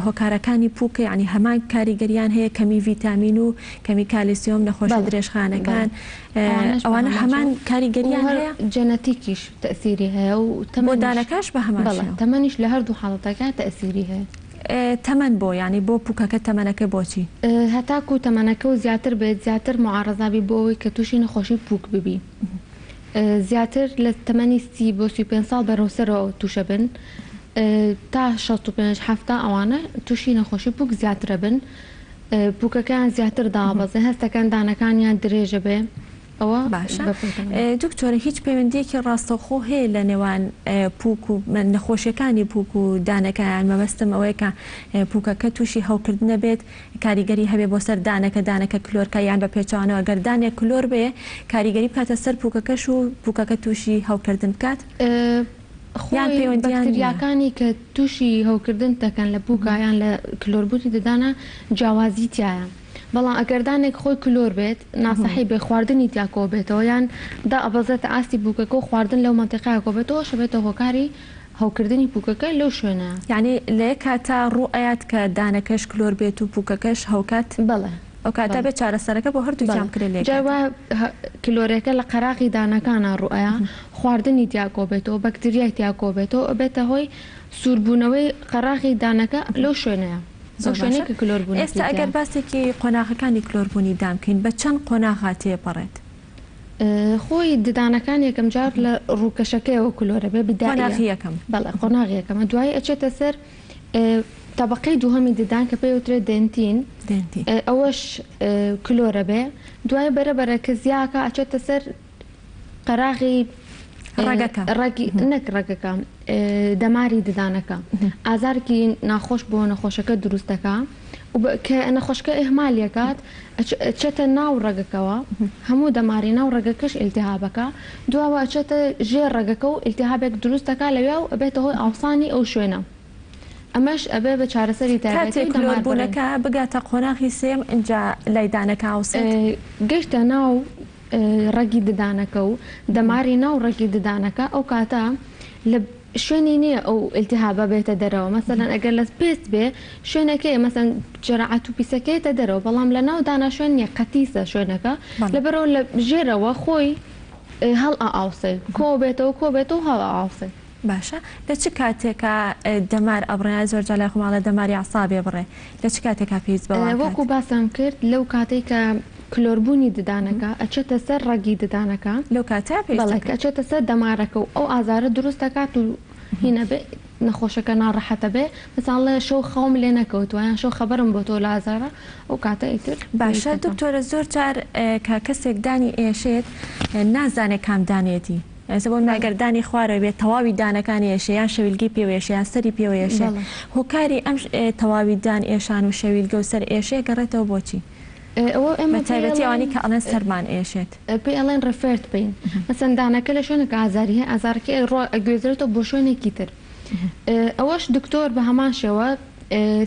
هۆکارەکانی پوکە یعنی هەمان کاریگەریان هەیە کەمی ڤیتامین و کەمی کالیسیۆم نەخۆشی بەڵێ درێژخانەکان بەڵێ ئەوانەش بە ئەوانە هەمان هەمان شێوە و کاریگەریان هەر هەیە جەنەتیکیش تەئسیری هەیە و بۆ تەمەنیش دانەکەش بە هەمان بەڵێ شێوە. تەمەنیش لە هەردوو حاڵەتەکە تەئسیری هەیە. تەمەن بۆ یانی بۆ پوکەکە تەمەنەکە بۆچی؟ هەتاکو تەمەنەکەو زیاتر بێت زیاتر موعەڕەزا بی بۆ ئەوەی کە توشی نەخۆشی پوک ببی زیاتر لە تەمەنی 30 بۆ 35 ساڵ بەرەو سەرەوە توشە بن تا 65 70 ئەوانە توشی نەخۆشی پوک زیاترە بن پوکەکەیان زیاتر دابەزێ هەستەکەن دانەکانیان درێژە بێ ئەوە باشە بە پێی تەمەن. دکتۆرە هیچ پەیوەندیەکی ڕاستەوخۆ هەیە لە نێوان پوک و نەخۆشیەکانی پوک و دانەکەیان مەبەستم ئەوەیە کە پوکەکە توشی هەوکردنە بێت کاریگەری هەبێ بۆ سەر دانەکە دانەکە کلۆرکە یان بە پێچەوانەوە گەر دانێک کلۆر بێ کاریگەری بکاتە سەر پوکەکەش و پوکەکە توشی هەوکردن بکات یان خۆی پەیوەندیان نییە؟ بەکتریاکانی کە توشی هەوکردن دەکەن لە پوکا یان لە کلۆربوونی ددانە جیاوازی تیایە بەڵام ئەگەر دانێک خۆی کلۆر بێت ناسەحی بێ خواردنی تیا کۆ بێتەوە یان دائەبەزێتە ئاستی پوکەکە و خواردن لەو مەنتیقەیا کۆ بێتەوە ئەوەش ئەبێتە هۆکاری هەوکردنی پوکەکە لەو شوێنە. یانی لە یەک کاتا ڕوو ئەیات کە دانەکەش کلۆر بێت و پوکەکەش هەوکات؟ بەڵێ ئەو کاتە بەڵێ. بێت چارەسەرەکە بۆ هەردووکیان بەڵێ بکرێت لە یەک جار کاتا. وایە کلۆرەکە لە قەراغی دانەکانا ڕوو ئەیا خواردنی تیا کۆ بێتەوە بەکتریای تیا کۆ بێتەوە ئەبێتە هۆی سووربوونەوەی قەراغی دانەکە لەو شوێنەیا. ئەو زۆر شوێنەی باشە کە کلۆر بوونەکەی ئێستا ئەگەر تیایە. باسێکی قۆناغەکانی کلۆربوونی دان بکەین بە چەند قۆناغا تێپەڕێت؟ خۆی ددانەکان یەکەم جار لە ڕووکەشەکەیەوە کلۆرە بێ بدائیە. قۆناغی یەکەم. بەڵێ قۆناغی یەکەمە دوایی ئەچێتە سەر تەبەقەی دووهەمی ددان کە پێی وترێت دێنتین دێنتین. ئەوەش کلۆرە بێ دوای بەرە بەرە کە زیاکە ئەچێتە سەر قەراغی ڕەگەکە. ڕەگی نەک ڕەگەکە دەماری ددانەکە ئازارێکی ناخۆش بۆ نەخۆشەکە دروست دەکا و کە نەخۆشەکە ئیهمال یەکات ئەچێتە ناو ڕەگەکەوە هەموو دەماری ناو ڕەگەکەش ئیلتیهابەکە دواوە ئەچێتە ژێر ڕەگەکە و ئیلتیهابێک دروست دەکا لەویا و ئەبێتە هۆی ئاوسانی ئەو شوێنە ئەمەش ئەبێ بە چارەسەری تایبەتی کاتێک و دەمار بڕین. کلۆربوونەکە بگاتە قۆناغی سێیەم ئینجا لای دانەکە ئاوسێت؟ گەشتە ناو ڕەگی ددانەکە و دەماری ناو ڕەگی ددانەکە ئەو کاتە لە شوێنی نییە ئەو ئیلتیهابە بێتە دەرەوە مەسەلەن ئەگەر لە پێست بێ شوێنەکەی مەسەن جەرعەت و پیسەکەیتە دەرەوە بەڵام لە ناو دانا شوێن نییە قەتیسە شوێنەکە لەبەرەوە لە ژێرەوە خۆی هەڵ ئاوسێ کۆ بێتەوە کۆ بێتەوە هەڵ ئاوسێ. باشە لە چ کاتێکا دەمار ئەبڕێ زۆر جار لای خۆمان ئەڵێ دەماری عەسابێ بڕێ لە چ کاتێکا پێویست بەوە ئەکات؟ وەکو باسم کرد لەو کاتەی کە کلۆربوونی ددانەکە ئەچێتە سەر ڕەگی ددانەکە لەو کاتە پێویست بەڵێ کە ئەکات. ئەچێتە سەر دەمارەکە و ئەو ئازارە دروست دەکات و هینە بێ نەخۆشەکە ناڕەحەتە بێ مەسەڵەن ئەڵێ شەو خەوم لێ نەکەوتووە یان شەو خەبەرم بۆتەوە لە ئازارە ئەو کاتە ئیتر باشە پێویست دەکا. دکتۆرە زۆر جار کە کەسێک دانی ئێشێت نازانێ کام دانێتی ئێستا بۆ نمونە بەڵێ. ئەگەر دانی خوارەوە بێت تەواوی دانەکانی ئێشێ یان شەویلگەی پێوە ئێشێ یان سەری پێوە ئێشێ بەڵێ. هۆکاری ئەم تەواوی دان ئێشان و شەویلگە و سەر ئێشێ گەڕێتەوە بۆچی؟ ئەوە بە ئێمە پێی تایبەتی ئەڵێن ئەوانەی کە ئەڵێن سەرمان ئێشێت. پێی ئەڵێن referred pain مەسەن دانەکە لە شوێنێک ئازاری هەیە ئازارەکەی ڕۆ ئەگوێزرێتەوە بۆ شوێنێکی تر ئەوەش دکتۆر بە هەمان شێوە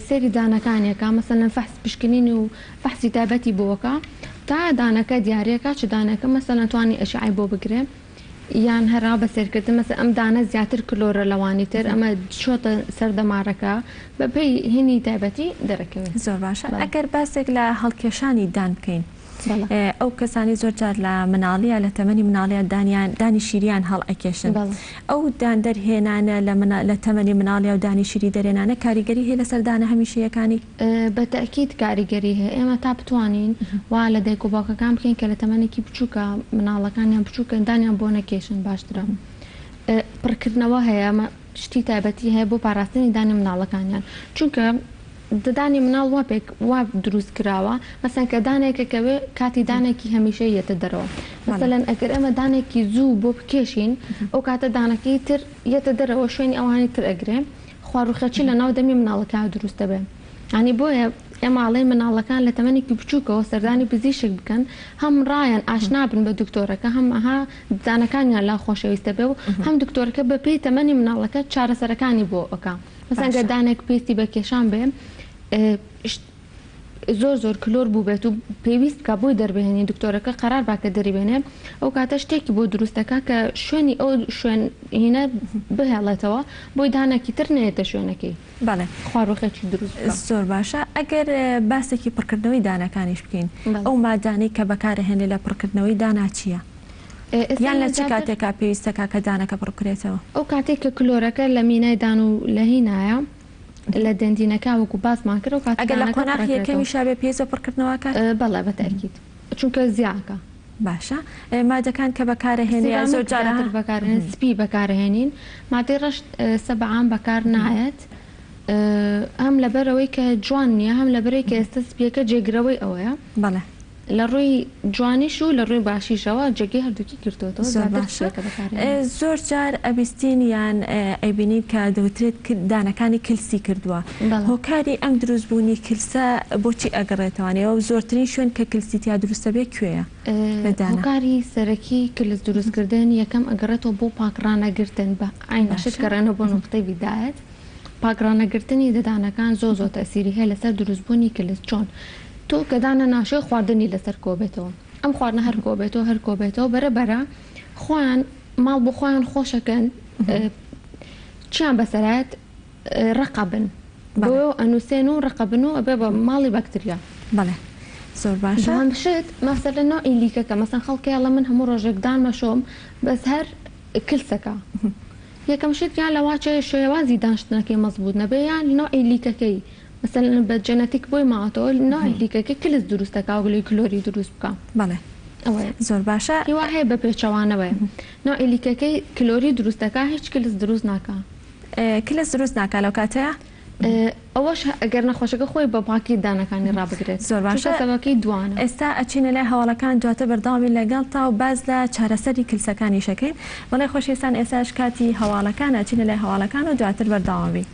سەیری دانەکانی ئەکا مەسەلەن فەحس پشکنین و فەحسی تایبەتی بۆ ئەکا تا دانەکە دیاریەکا چ دانەکە مەسەلەن توانی ئەشعەی بۆ بگرێ یان هەرا بە سەیرکردن مەسەلەن ئەم دانە زیاتر کلۆرە لەوانی تر ئەمە چۆتە سەر دەمارەکە بە پێی هینی تایبەتی دەرەکەوێ. زۆر باشە بەڵێ. ئەگەر باسێک لە هەڵکێشانی دان بکەین. ئەو کەسانەی زۆر جار لە مناڵیا لە تەمەنی مناڵیا دانیان دانی شیریان هەڵ ئەکێشن ئەو دان دەرهێنانە لە منا لە تەمەنی مناڵیا و دانی شیری دەرێنانە کاریگەری هەیە لەسەر دانە هەمیشەیەکانی؟ بە تەئکید کاریگەری هەیە ئێمە تا بتوانین وا لە دایک و باوکەکان بکەین کە لە تەمەنێکی بچووکە مناڵەکانیان بچووکن دانیان بۆ نەکێشن باشترە پڕکردنەوە هەیە شتی تایبەتی هەیە بۆ پاراستنی دانی مناڵەکانیان چونکە ددانی مناڵ وا پێک وا دروست کراوە مەسەن کە دانێک ئەکەوێ کاتی دانێکی هەمیشەی یەتە دەرەوە مەسەلەن ئەگەر ئێمە دانێکی زوو بۆ بکێشین ئەو کاتە دانەکەی تر یەتە دەرەوە شوێنی ئەوانی تر ئەگرێ خواروخێچی لە ناو دەمی مناڵەکە دروست دەبێ یانی بۆیە ئێمە ئەڵێین مناڵەکان لە تەمەنێکی بچووکەوە سەردانی پزیشک بکەن هەم ڕایان ئاشنا بن بە دکتۆرەکە هەم ئەها ددانەکانیان لا خۆشەویستە بێ و هەم دکتۆرەکە بە پێی تەمەنی مناڵەکە چارەسەرەکانی بۆ ئەکا. مەسەلەن گەر باشە. دانێک پێویستی بە کێشان بێ زۆر زۆر کلۆر بووبێت و پێویست بکا بۆی دەربهێنی دکتۆرەکە قەرار با کە دەریبێنێ ئەو کاتە شتێکی بۆ دروست دەکا کە شوێنی ئەو شوێن هینە بهێڵێتەوە بۆی دانێکی تر نەیەتە شوێنەکەی بەڵێ. خواروخێچی دروست بکا. زۆر باشە ئەگەر باسێکی پڕکردنەوەی دانەکانیش بکەین بەڵێ. ئەو مادانەی کە بەکارئەهێنرێ لە پڕکردنەوەی دانا چییە؟ ئێستا یان لە چ زیاتر. کاتێکا پێویستەکا کە دانەکە پڕ بکرێتەوە؟ ئەو کاتەی کە کلۆرەکە لە مینای دان و لە هینایە لە دێندینەکە وەکو باسمان کرد ئەو کاتە ئەگەر لە دانەکە قۆناخی پڕەکرێتەوە. یەکەمیشا بێ پێویست بە پڕکردنەوە ئەکات؟ بەڵێ بە تەئکید چونکە زیاکە. باشە مادەکان کە بەکارەهێنێ زۆر سیرامیک جار زیاتر بەکارهێنن سپی بەکارهێنین مادەی ڕەش ئێستا بە عام بەکار نایەت هەم لەبەرئەوەی کە جوان نییە هەم لەبەرئەوەی کە ئێستا سپیەکە جێگرەوەی ئەوەیە. بەڵێ. لە ڕووی جوانیش و لە ڕووی باشیشەوە جێگەی هەردووکی گرتۆتەوە زۆر زیاتر باشە سپیەکە بەکارهێنین. زۆر جار ئەبیستین یان ئەیبینین کە دەوترێت دانەکانی کلسی کردووە بەڵێ. هۆکاری ئەم دروست بوونی کلسە بۆچی ئەگەڕێتەوانێ و زۆرترین شوێن کە کلسی تیا دروست ئەبێ کوێیە لە دانە؟ هۆکاری سەرەکی کلس دروست کردن یەکەم ئەگەڕێتەوە بۆ پاک ڕانەگرتن بە عەین شت باشە. گەڕێنەوە بۆ نوقتەی بیدایەت پاک ڕانەگرتنی ددانەکان زۆر زۆر تەئسیری هەیە لەسەر دروست بوونی کلس چۆن؟ تۆ کە دانە ناشۆی خواردنی لەسەر کۆبێتەوە ئەم خواردنە هەر کۆبێتەوە هەر کۆبێتەوە بەرە بەرە خۆیان ماڵ بۆ خۆیان خۆشەکەن چیان بەسەرایەت ڕەقە بن بۆ ئەنووسێن و ڕەقە بن و ئەبێ بە ماڵی بەکتریا. بەڵێ زۆر باشە. دووهەم شت مەسەلەن نەوعی لیکەکە مەسەن خەڵکێ ئەڵێ من هەموو ڕۆژێک دان مەشۆم بەس هەر کلسەکە یەکەم شت یان لەواچێ شێوازی دانشتنەکەی مەزبووت نەبێ یان نەوعی لیکەکەی مەسەلەن بە جەنەتیک بۆی ماوەتەوە نەوعی لیکەکەی کلس دروست دەکا وەک لەوەی کلۆری دروست بکا. بەڵێ ئەوەیە. زۆر باشە. هی وا هەیە بە پێچەوانەوەیە نەوعی لیکەکەی کلۆری دروست دەکا هیچ کلس دروست ناکا. کلس دروست ناکا لەو کاتەیا؟ ئەوەش ئەگەر نەخۆشەکە خۆی بە پاکی دانەکانی ڕابگرێت زۆر باشە چونکە سەبەبەکەی دوانە. ئێستا ئەچینە لای هەواڵەکان دواتر بەردەوام بین لەگەڵتا و باس لە چارەسەری کلسەکانیش ئەکەین بەڵێ خۆشەویستان ئێستاش کاتی هەواڵەکانە ئەچینە لای هەواڵەکان و دواتر بەردەوام بین.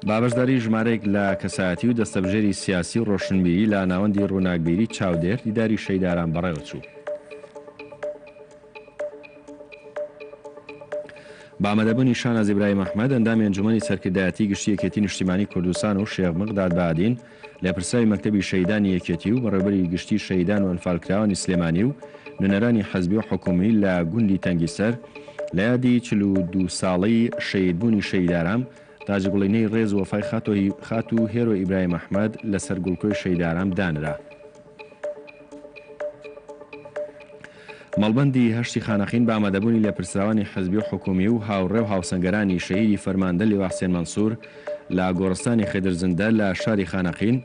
با بەشداری ژمارەیەک لە کەسایەتی و دەستەبژێری سیاسی و ڕۆشنبیری لە ناوەندی ڕووناکبیری چاودێر دیداری شەیداران بەڕێوەچوو. بە ئامادەبوونی شاناز ئیبراهیم ئەحمەد، ئەندامی ئەنجومەنی سەرکردایەتی گشتی یەکێتی نیشتیمانی کوردستان و شێخ مقداد بەهادین، لێپرسراوی مەکتەبی شەهیدانی یەکێتی و بەڕێوەبەری گشتی شەهیدان و ئەنفالکراوانی سلێمانی و نوێنەرانی حزبی و حکومی لە گوندی تەنگیسەر لە یادی 42 ساڵەی شەهیدبوونی شەهید ئارام تاجگوڵینەی ڕێز و وەفای خاتوو هێرۆ ئیبراهیم ئەحمەد لەسەر گوڵکۆی شەهید ئارام دانرا. مەڵبەندی هەشتی خانەقین بە ئامادەبوونی لێپرسراوانی حزبی و حکومی و هاوڕێ و هاوسەنگەرانی شەهیدی فەرماندە لیوا حسێن مەنسوور لە گۆڕستانی خدر زندە لە شاری خانەقین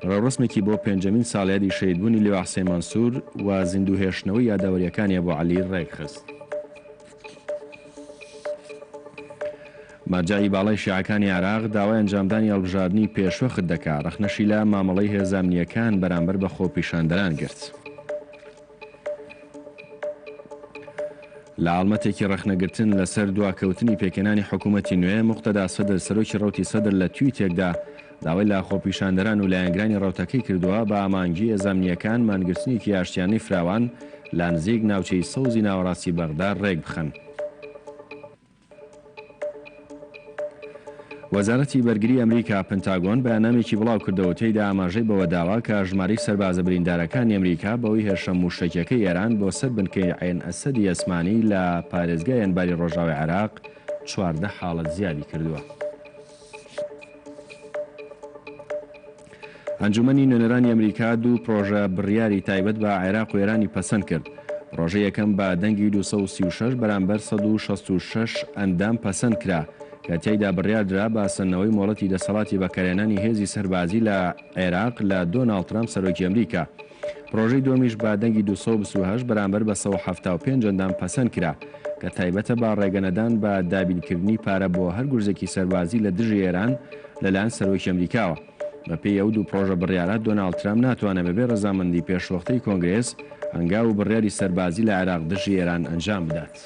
ڕێوڕەسمێکی بۆ پێنجەمین ساڵیادی شەهیدبوونی لیوا حسێن مەنسوور و زیندووهێشتنەوەی یادەوەرییەکانی ئەبو عەلی ڕێکخست. مەرجەعی باڵای شیعەکانی عێراق داوای ئەنجامدانی هەڵبژاردنی پێشوەخت دەکا، ڕەخنەشی لە مامەڵەی هێزە ئەمنییەکان بەرامبەر بە خۆپیشاندەران گرت. لە هەڵمەتێکی ڕەخنەگرتن لەسەر دواکەوتنی پێکهێنانی حکوومەتی نوێ، موقتەدا سەدر سەرۆکی ڕەوتی سەدر لە تویتێکدا داوای لە خۆپیشاندەران و لایەنگرانی ڕەوتەکەی کردووە بە ئامانجی هێزە ئەمنییەکان مانگرتنێکی ئاشتیانەی فراوان لە نزیک ناوچەی سەوزی ناوەڕاستی بەغدا ڕێکبخەن. وەزارەتی بەرگری ئەمریکا، پنتاگۆن، بەیاننامێکی بڵاوکردەوە و تێیدا ئاماژەی بەوەداوە کە ژمارەی سەربازە بریندارەکانی ئەمریکا بەهۆی هێرشە مووشەکیەکەی ئێران بۆ سەر بنکەی عێن ئەسەدی ئەسمانی لە پارێزگای ئەنباری ڕۆژاوای عێراق 14 حاڵەت زیادی کردووە. ئەنجومەنی نوێنەرانی ئەمریکا دوو پرۆژە بڕیاری تایبەت بە عێراق و ئێرانی پەسەند کرد. پرۆژەی یەکەم بە دەنگی 236 بەرامبەر 166 ئەندام پەسەند کرا کە تیایدا بڕیاردرا بە سەندنەوەی مۆڵەتی دەسەڵاتی بەکارهێنانی هێزی سەربازی لە عێراق لە دۆناڵد ترەمپ سەرۆکی ئەمریکا. پرۆژەی دووەمیش بە دەنگی 228 بەرامبەر بە 175 ئەندام پەسەند کرا کە تایبەتە بە ڕێگەنەدان بە دابینکردنی پارە بۆ هەر گورزێکی سەربازی لە دژی ئێران لەلایەن سەرۆکی ئەمریکاوە. بەپێی ئەو دوو پڕۆژە بڕیارە، دۆناڵد ترەمپ ناتوانێت بەبێ ڕەزامەندی پێشوەختەی کۆنگرێس، هەنگاو و بڕیاری سەربازی لە عێراق دژی ئێران ئەنجام بدات.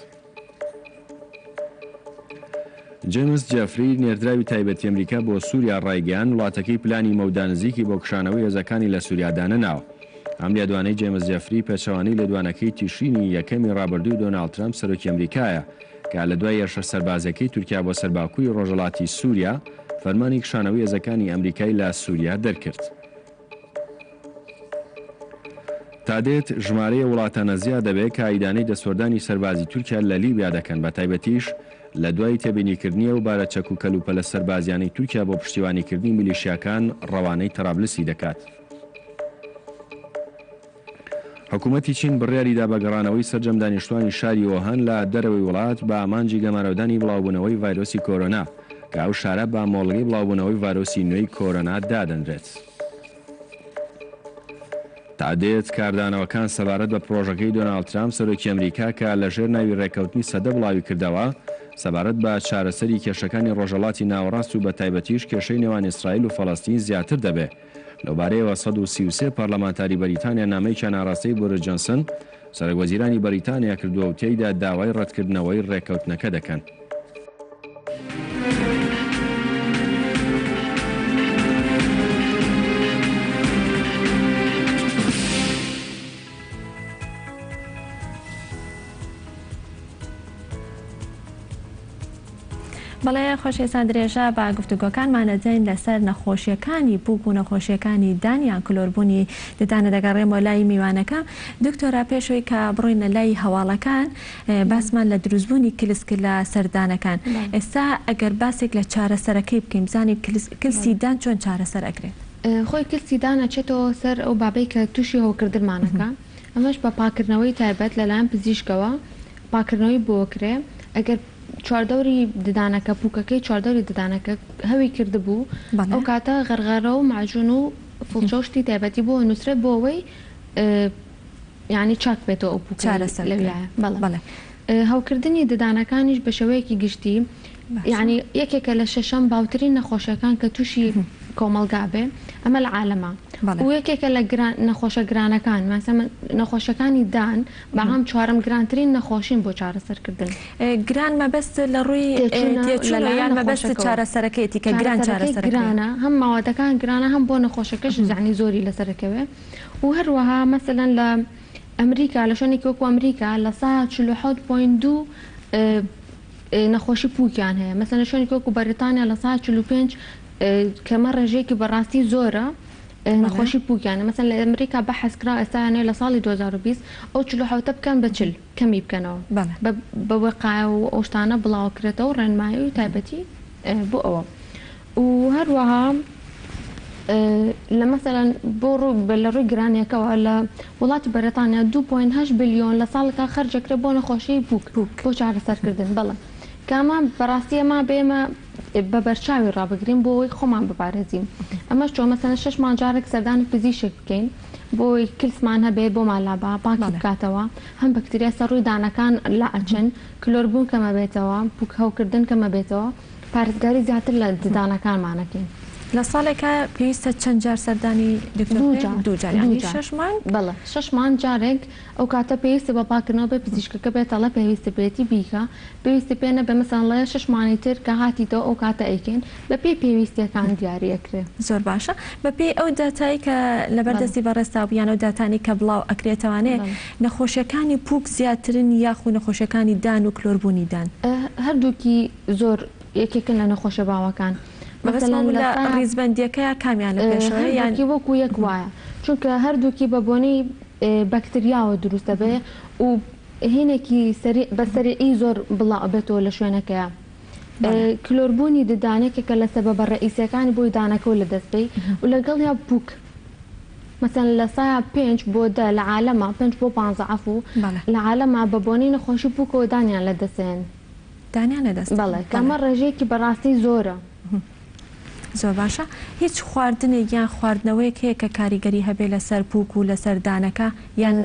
جەیمس جێفری، نێردراوی تایبەتی ئەمریکا بۆ سووریا ڕایگەیاند، وڵاتەکەی پلانی مەودا نزیکی بۆ کشانەوەی هێزەکانی لە سووریا دانەناوە. ئەم لێدوانەی جەیمس جێفری پێچەوانەی لێدوانەکەی تیشرینی یەکەمی ڕابردووی دۆناڵد ترەمپ سەرۆکی ئەمریکایە، کە لە دوای هێرشە سەربازیەکەی تورکیا بۆ سەر باکوری ڕۆژهەڵاتی سوریا، فەرمانی کشانەوەی هێزەکانی ئەمریکای لە سوریا دەرکرد. تادێت ژمارەی ئەو وڵاتانە زیاد دەبێت کە ئیدانەی دەستوەردانی سەربازی تورکیا لە لیبیا دەکەن، بە تایبەتیش لە دوای تێبینیکردنی ئەو بارە چەک و کەلوپەلە سەربازیانەی تورکیا بۆ پشتیوانیکردنی میلیشیاکان ڕەوانەی تەرابلسی دەکات. حکومەتی چین بڕیاریدا بە گەڕانەوەی سەرجەم دانیشتوانی شاری وۆهان لە دەرەوەی وڵات بە ئامانجی گەمارۆدانی بڵاوبوونەوەی ڤایرۆسی کۆرۆنا، کە ئەو شارە بە مۆڵگەی بڵاوبوونەوەی ڤایرۆسی نوێی کۆرۆنا دادەنرێت. تا دێت کاردانەوەکان سەبارەت بە پڕۆژەکەی دۆناڵد ترامپ سەرۆکی ئەمریکا کە لەژێر ناوی ڕێککەوتنی سەدە بڵاویکردەوە سەبارەت بە چارەسەری کێشەکانی ڕۆژهەڵاتی ناوەڕاست و بەتایبەتیش کێشەی نێوان ئیسرائیل و فەڵەستین زیاتر دەبێ. لەوبارەیەوە 133 پەرلەمانتاری بەریتانیا نامەیەکیان ئاراستەی بۆریس جۆنسن، سەرۆکوەزیرانی بەریتانیا کردووە و تێیدا داوای رەتکردنەوەی رێککەوتنەکە دەکەن. بەڵێ خۆشەویستان درێژە بە گفتوگۆکانمان ئەدەین لەسەر نەخۆشیەکانی پوک و نەخۆشیەکانی دان یان کلۆربوونی ددانە دەگەڕێمەوە لای میوانەکەم دکتۆرا پێشەوەی کە بڕۆینە لای هەواڵەکان باسمان لە دروستبوونی کلس کرد لە سەر دانەکان ئێستا ئەگەر باسێک لە چارەسەرەکەی بکەین بزانین کلسی دان چۆن چارەسەر ئەکرێت؟ خۆی کلسی دان ئەچێتەوە سەر ئەو بابەی کە تووشی هەوکردنمان ئەکا ئەمەش بە پاکردنەوەی تایبەت لەلایەن پزیشکەوە پاکردنەوەی بۆ ئەکرێ ئەگەر چواردەوری ددانەکە پوکەکەی چواردەوری ددانەکە هەوی کردبوو ئەو کاتە غەرغەرە و مەعجون و فڵچە و شتی تایبەتی بۆ ئەنوسرێت بۆ ئەوەی یانی چاک بێتەوە ئەو پوکەی لەویایە بەڵێ هەوکردنی ددانەکانیش بە شێوەیەکی گشتی یانی یەکێکە لە شەشەم باوترین نەخۆشیەکان کە تووشی کۆمەڵگا بێ ئەمە لە عالەما و یەکێکە لە گران نەخۆشە گرانەکان ماسە نەخۆشیەکانی دان بەعام چوارەم گرانترین نەخۆشین بۆ چارەسەرکردن. گران مەبەست لە ڕووی تێچوونە یان مەبەست چارەسەرەکەیەتی کە گران چارەسەرەکرێ؟ گرانە هەم ماوادەکان گرانە هەم بۆ نەخۆشەکەش یانی زۆری لەسەر ئەکەوێ و هەروەها مەسەلەن لە ئەمریکا لە شوێنێکی وەکو ئەمریکا لە سا 47 point دوو نەخۆشی پووکیان هەیە مەسەلەن لە شوێنێکی وەکو بەریتانیا لە سا 45 کەمە ڕێژەیەکی بەڕاستی زۆرە نەخۆشی پووکیانە مەسەلەن لە ئەمریکا بەحس کرا ئێستا یانەوێ لە ساڵی 2020 ئەو 47 بکەن بە 40 کەمی بکەنەوە بە وقایە و ئەو شتانە بڵاوکرێتەوە ڕێنمایی و تایبەتی بۆ ئەوە و هەروەها لە مەسەلەن بۆ ڕوو لە ڕووی گرانیەکەوە لە وڵاتی بەریتانیا 2.8 بلیۆن لە ساڵێکا خەرجەکرێت بۆ نەخۆشی پووک بۆ چارەسەرکردن بەڵێ کامە بەڕاستی ئەمە بێمە بە بەرچاوی ڕابگرین بۆ ئەوەی خۆمان بپارێزین ئەمەش چۆن مەسەلەن شەش مانگ جارێک سەردانی پزیشک بکەین بۆ ئەوەی کلسمان هەبێت بۆمان لابا پاکی بکاتەوە هەم بەکتریا سەر ڕووی دانەکان لا ئەچن کلۆربوون کەمەبێتەوە پوک هەوکردن کەمەبێتەوە پارێزگاری زیاتر لە ددانەکانمان ئەکەین. لە ساڵێکا پێویستە چەند جار سەردانی دکتۆر بکەین؟ دوو جار یانی شەش مانگ؟ بەڵێ شەش مانگ جارێک ئەو کاتە پێویستە بە پاکردنەوە بێ پزیشکەکە بێت ئەڵێ پێویستە پێیەتی بیکە پێویستی پێ نەبێ مەسەلەن ڵێ شەش مانگی تر کە هاتیتەوە ئەو کاتە ئەیکەین بە پێی پێویستیەکان دیاری ئەکرێ. زۆر باشە بە پێی ئەو داتای کە لەبەر دەستی بەڕێزتا بوو یان ئەو داتانەی کە بڵاو ئەکرێتەوانێ نەخۆشیەکانی پووک زیاترن یاخو نەخۆشیەکانی دان و کلۆربوونی دان؟ هەردووکی زۆر یەکێکن لە نەخۆشیە باوەکان. مەبەستم مەسەلەن ئەوە لە لە سا ڕیزبەندیەکەیا کامیان لە پێشەوەیە یان. هەردووکی وەکو یەک وایە چونکە هەردووکی بە بۆنەی بەکتریاوە دروست دەبێ و هینێکی سەریع بە سەریعی زۆر بڵاو ئەبێتەوە لە شوێنەکەیا. کلۆربوونی ددان یەکێکە لە سەبەبە ڕەئیسیەکانی بۆی دانەکەو لە دەست بەی و لەگەڵیا پوک مەسەلەن لە سایا پێنج بۆ دە لە عالەما پێنج بۆ پانزە عەفو لە عالەما بە بۆنەی نەخۆشی پوکەوە دانیان لە دەسێن. دانیان لە دەست بەڵێ کە ئەمە ڕێژەیەکی بەڕاستی زۆرە. زۆر باشە هیچ خواردنێک یان خواردنەوەیەک هەیە کە کاریگەری هەبێ لەسەر پوک و لەسەر دانەکە یان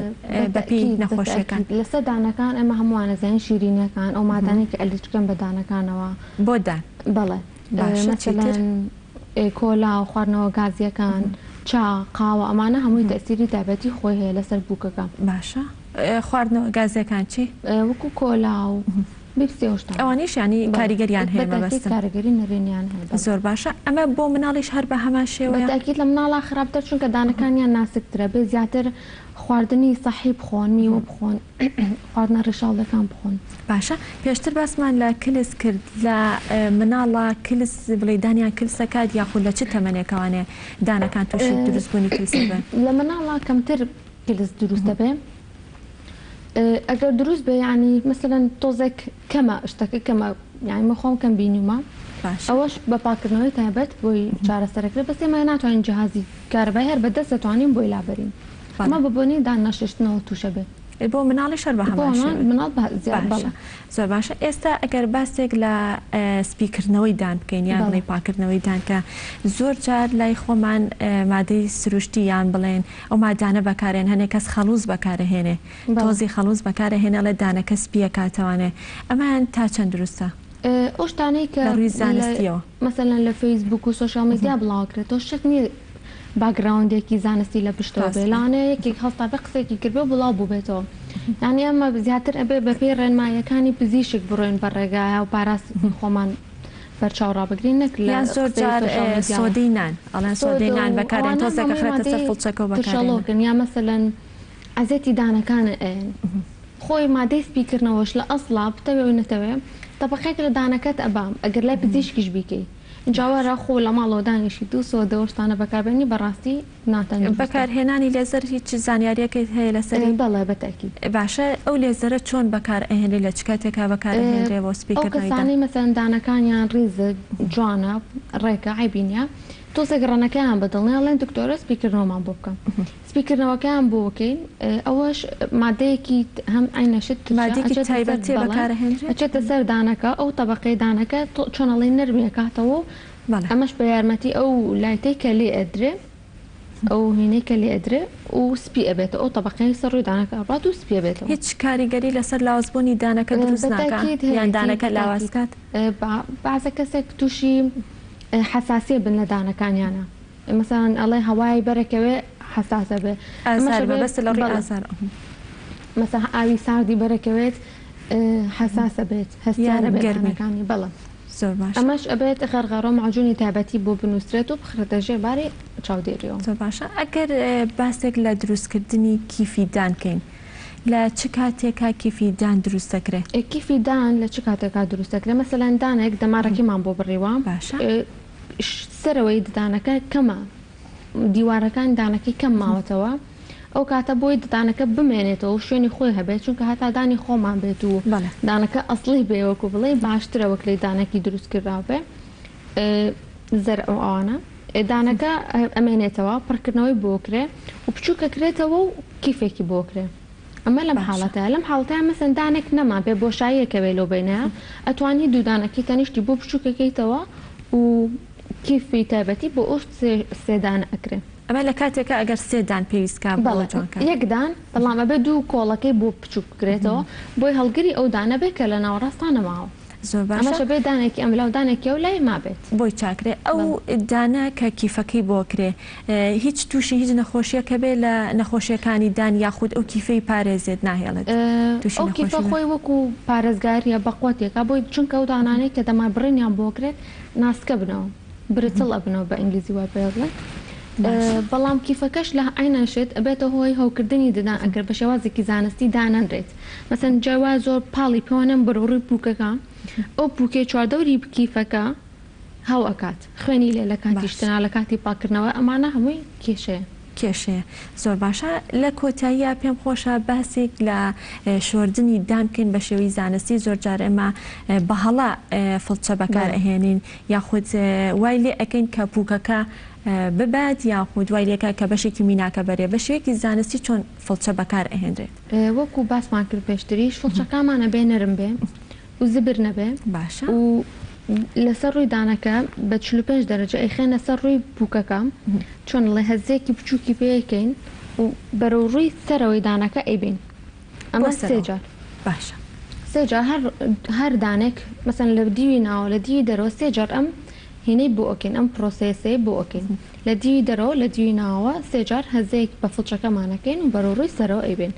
بەپێی نەخۆشیەکان؟ بەتەئکید لەسەر دانەکان ئێمە هەمووان ئەزانین شیرینیەکان ئەو مادانەی کە ئەلیچکەن بە دانەکانەوە. بۆ دان. بەڵێ باشە چیتر؟ مەسەلەن کۆلا و خواردنەوە گازیەکان چا قاوە ئەمانە هەمووی تەئسیری تایبەتی خۆی هەیە لەسەر پوکەکە. باشە خواردنەوە گازیەکان چی؟ وەکو کۆلا و بیپسی ئەو شتانە. ئەوانیش یانی کاریگەریان هەیە بەتەئکید مەبەستم. کاریگەری نەرێنیان هەیە بەڵێ. زۆر باشە ئەمە بۆ مناڵیش هەر بە هەمان شێوەیە؟ بەتەئکید لە مناڵا خراپتر چونکە دانەکانیان ناسکترە بێ زیاتر خواردنی سەحی بخۆن میوە بخۆن خواردنە ڕیشاڵیەکان بخۆن. باشە پێشتر باسمان لە کلس کرد لە مناڵا کلس بڵێی دانیان کلس ئەکات یاخود لە چ تەمەنێکەوانێ دانەکان توشی دروست بوونی کلس ئەبن؟ لە مناڵا کەمتر کلس دروست دەبێ ئەگەر دروست بێ یانی مەسەلەن تۆزێک کەمە شتەکە کەمە یانی من خۆم کەم بینیومە باشە. ئەوەش بە پاکردنەوەی تایبەت بۆی چارەسەرەکرێ بەس ئێمە ناتوانین جیهازی کارەبای هەر بە دەست دەتوانین بۆی لابەرین بەڵێ. ئەمە بە بۆنەی دان نەششتنەوە تووشە بێ. بۆ مناڵیش هەر بە بۆ هەمان شێوەیە. مناڵ بە زیاد باشە بەڵێ. زۆر باشە ئێستا ئەگەر باسێک لە سپیکردنەوەی دان بکەین یان بەڵێ. بڵێی پاکردنەوەی دان کە زۆر جار لای خۆمان مادەی سروشتی یان بڵێن ئەو مادانە بەکارێن هەنێ کەس خەڵوز بەکارەهێنێ تۆزی خەڵوز بەکارەهێنێ ئەڵێ دانەکە سپیەکاتەوانێ ئەمەیان تا چەند دروستە؟ ئەو شتانەی کە لە ڕووی زانستیەوە. مەسەلەن لە فەیسبوک و social media بڵاوەکرێتەوە شەرت نییە background ێکی زانستی لە پشتەوە بێ لەوانەیە یەکێک هەڵسابێ قسەیەکی کردبێ و بڵاو بووبێتەوە یانی ئەمە زیاتر ئەبێ بەپێی ڕێنماییەکانی پزیشک بڕۆین بە ڕێگایە و پاراستنی خۆمان بەرچاو ڕابگرین نەک لە یان زۆر قسەی جار social media وە. سۆدەی نان ئەڵێن سۆدە سۆدەی نان و بەکارێن ئەوانە تۆزێک هەمووی ئەخرێتە سەر مادەی فڵچەکە و بەکارێنن. ترشەڵۆکن یا مەسەلەن ئەزێتی دانەکان ئەیەن خۆی مادەی سپیکردنەوەش لە ئەسڵا بتەوێ و نەتەوێ تەبەقەیەک لە دانەکەت ئەبا ئەگەر لای پزیشکیش بیکەی ئینجا وەرە خۆ لە ماڵەوە دانیشیت و سۆدە و شتانە بەکاربێنی بەڕاستی ناتەندروستە. بەکارهێنانی لێزەر هیچ زانیاریەکت هەیە لەسەری؟ بەڵێ بە تەئکید. باشە ئەو لێزەرە چۆن بەکار ئەهێنرێ لە چ کاتێکا بەکار ئەهێنرێ بۆ سپی ئەو کردنەوەی دان؟ کەسانەی مەسەلەن دانەکانیان ڕیزە جوانە ڕێکە عەیبی نیە تۆزێک ڕەنەکەیان بە دڵ نیە ئەڵێن دکتۆرە سپیکردنەوەمان بۆ بکە سپیکردنەوەکەیان بۆ بکەین ئەوەش مادەیەکی هەم عەینە شت ترشە مادەیەکی ئەچێتە سەر تایبەتیە بەڵێ بەکار ئەهێنرێ؟ ئەچێتە سەر دانەکە ئەو تەبەقەی دانەکە چۆن ئەڵێی نەرمی ئەکاتەوە و بەڵێ. ئەمەش بە یارمەتی ئەو light ەی کە لێ ئەدرێ ئەو هینەی کە لێ ئەدرێ و سپی ئەبێتەوە ئەو تەبەقەی سەر ڕووی دانەکە ئەڕوات و سپی ئەبێتەوە. هیچ کاریگەری لەسەر لاوازبوونی دانەکە دروست ناکا بەتاکید یان هەیەتی دانەکە لاواز بەتاکید کات؟ بەعزە کەسێک تووشی حەساسیە بن لە دانەکانیانا مەسەلەن ئەڵێ هەوای بەرەکەوێ حەساس ئەبێ ئەمەش ئازار ئەبێ مەبەستت لە ڕووی بەڵێ ئازار مەسەلەن ئاوی ساردی بەرەکەوێت حەساس ئەبێت هەستیار یان ئەبێت گەرمی دانەکانی بەڵێ. زۆر باشە. ئەمەش ئەبێت غەرغەرە و مەعجونی تایبەتی بۆ بنوسرێت و بخرێتە ژێر باری چاودێریەوە. زۆر باشە ئەگەر باسێک لە دروستکردنی کیفی دان بکەین لە چ کاتێکا کیفی دان دروست دەکرێ؟ کیفی دان لە چ کاتێکا دروست دەکرێ مەسەلەن دانێک دەمارەکەیمان بۆ بڕیوە باشە. سەرەوەی ددانەکە کەمە دیوارەکانی دانەکەی کەم ماوەتەوە ئەو کاتە بۆی ددانەکە بمێنێتەوە و شوێنی خۆی هەبێت چونکە هەتا دانی خۆمان بێت و دانەکە ئەسڵی بێ وەکو بڵێی باشترە وەک لێی دانەکی دروست کراو بێ زەرع و ئەوانە دانەکە ئەمێنێتەوە پڕکردنەوەی بۆ کرێ و بچووکەکرێتەوە و کیفێکی بۆ کرێ ئەمە لەم حاڵەتەیا لەم حاڵەتەیا مەسەن دانێک نەما بێ بۆشاییەکە بێ لەو بەینەیا ئەتوانی دوو دانەکەی تەنیشتی بۆ بچووکەکەیتەوە و کیفی تایبەتی بۆ ئەو سێ دانە ئەکرێ. ئەمە لە کاتێکا ئەگەر سێ دان پێویست کا بۆ بەڵێ جوانکاری. یەک دان بەڵام ئەبێ دوو کۆڵەکەی بۆ بچووک بکرێتەوە بۆی هەڵگری ئەو دانە بێ کە لە ناوەڕاستا نەماوە. زۆر باشە. ئەمەش ئەبێ دانێکی ئەملا و دانێکی ئەو لای مابێت. بۆی چاکرێ ئەو بەڵێ. دانە کە کیفەکەی بۆ کرێ هیچ تووشی هیچ نەخۆشیەک هەبێ لە نەخۆشیەکانی دان یاخود ئەو کیفەی پارێزێت ناهێڵێت تووشی ئەو کیفە نەخۆشی بێ؟ خۆی وەکو پارێزگاریە بەقوەتێکە بۆی چونکە ئەو دانانەی کە دەمار بڕینیان بۆ کرێت ناسکە بنەوە brittle ئەبنەوە بە ئینگلیزی وای پێ ئەڵێن باشە. بەڵام کیفەکەش لە عەینەن شت ئەبێتە هۆی هەوکردنی ددان ئەگەر بە شێوازێکی زانستی دانەنرێت مەسەن جای وایە زۆر پاڵی پێوە نەن بەرەو ڕووی پوکەکە ئەو پوکەی چواردەوری کیفەکە. هەو ئەکات خوێنی لێ لە کاتی باش. شتنا لە کاتی پاککردنەوە ئەمانە هەمووی کێشەیە. کێشەیە. زۆر باشە لە کۆتاییا پێم خۆشە باسێک لە شۆردنی دان بکەین بە شێوەی زانستی زۆر جار ئێمە بە هەڵە فڵچە بەکار ئەهێنین یاخود وای لێ ئەکەین کە پوکەکە ببات یاخود وای لێکا کە بەشێکی میناکە بەرێ بە شێوەیەکی زانستی چۆن فڵچە بەکار ئەهێنرێت؟ وەکو باسمان کرد پێشتریش فڵچەکامان ئەبێ نەرم بێ و زبر نەبێ باشە. و لەسەر ڕووی دانەکە بە 45 دەرەجە ئەیخەینە سەر ڕووی پوکەکە چۆن ئەڵێ هەزێکی بچووکی پێ ئەکەین و بەرەو ڕووی سەرەوەی دانەکە ئەیبەین بۆ ئەمە سێ سەرەوە جار باشە. سێ جار هەر هەر دانێک مەسەن لە دیوی ناوە لە دیوی دەرەوە سێ جار ئەم هینەی بۆ ئەکەین ئەم پرۆسێسەی بۆ ئەکەین لە دیوی دەرەوە لە دیوی ناوەوە سێ جار هەزەیەک بە فڵچەکەمان ئەکەین و بەرەو ڕووی سەرەوە ئەیبەین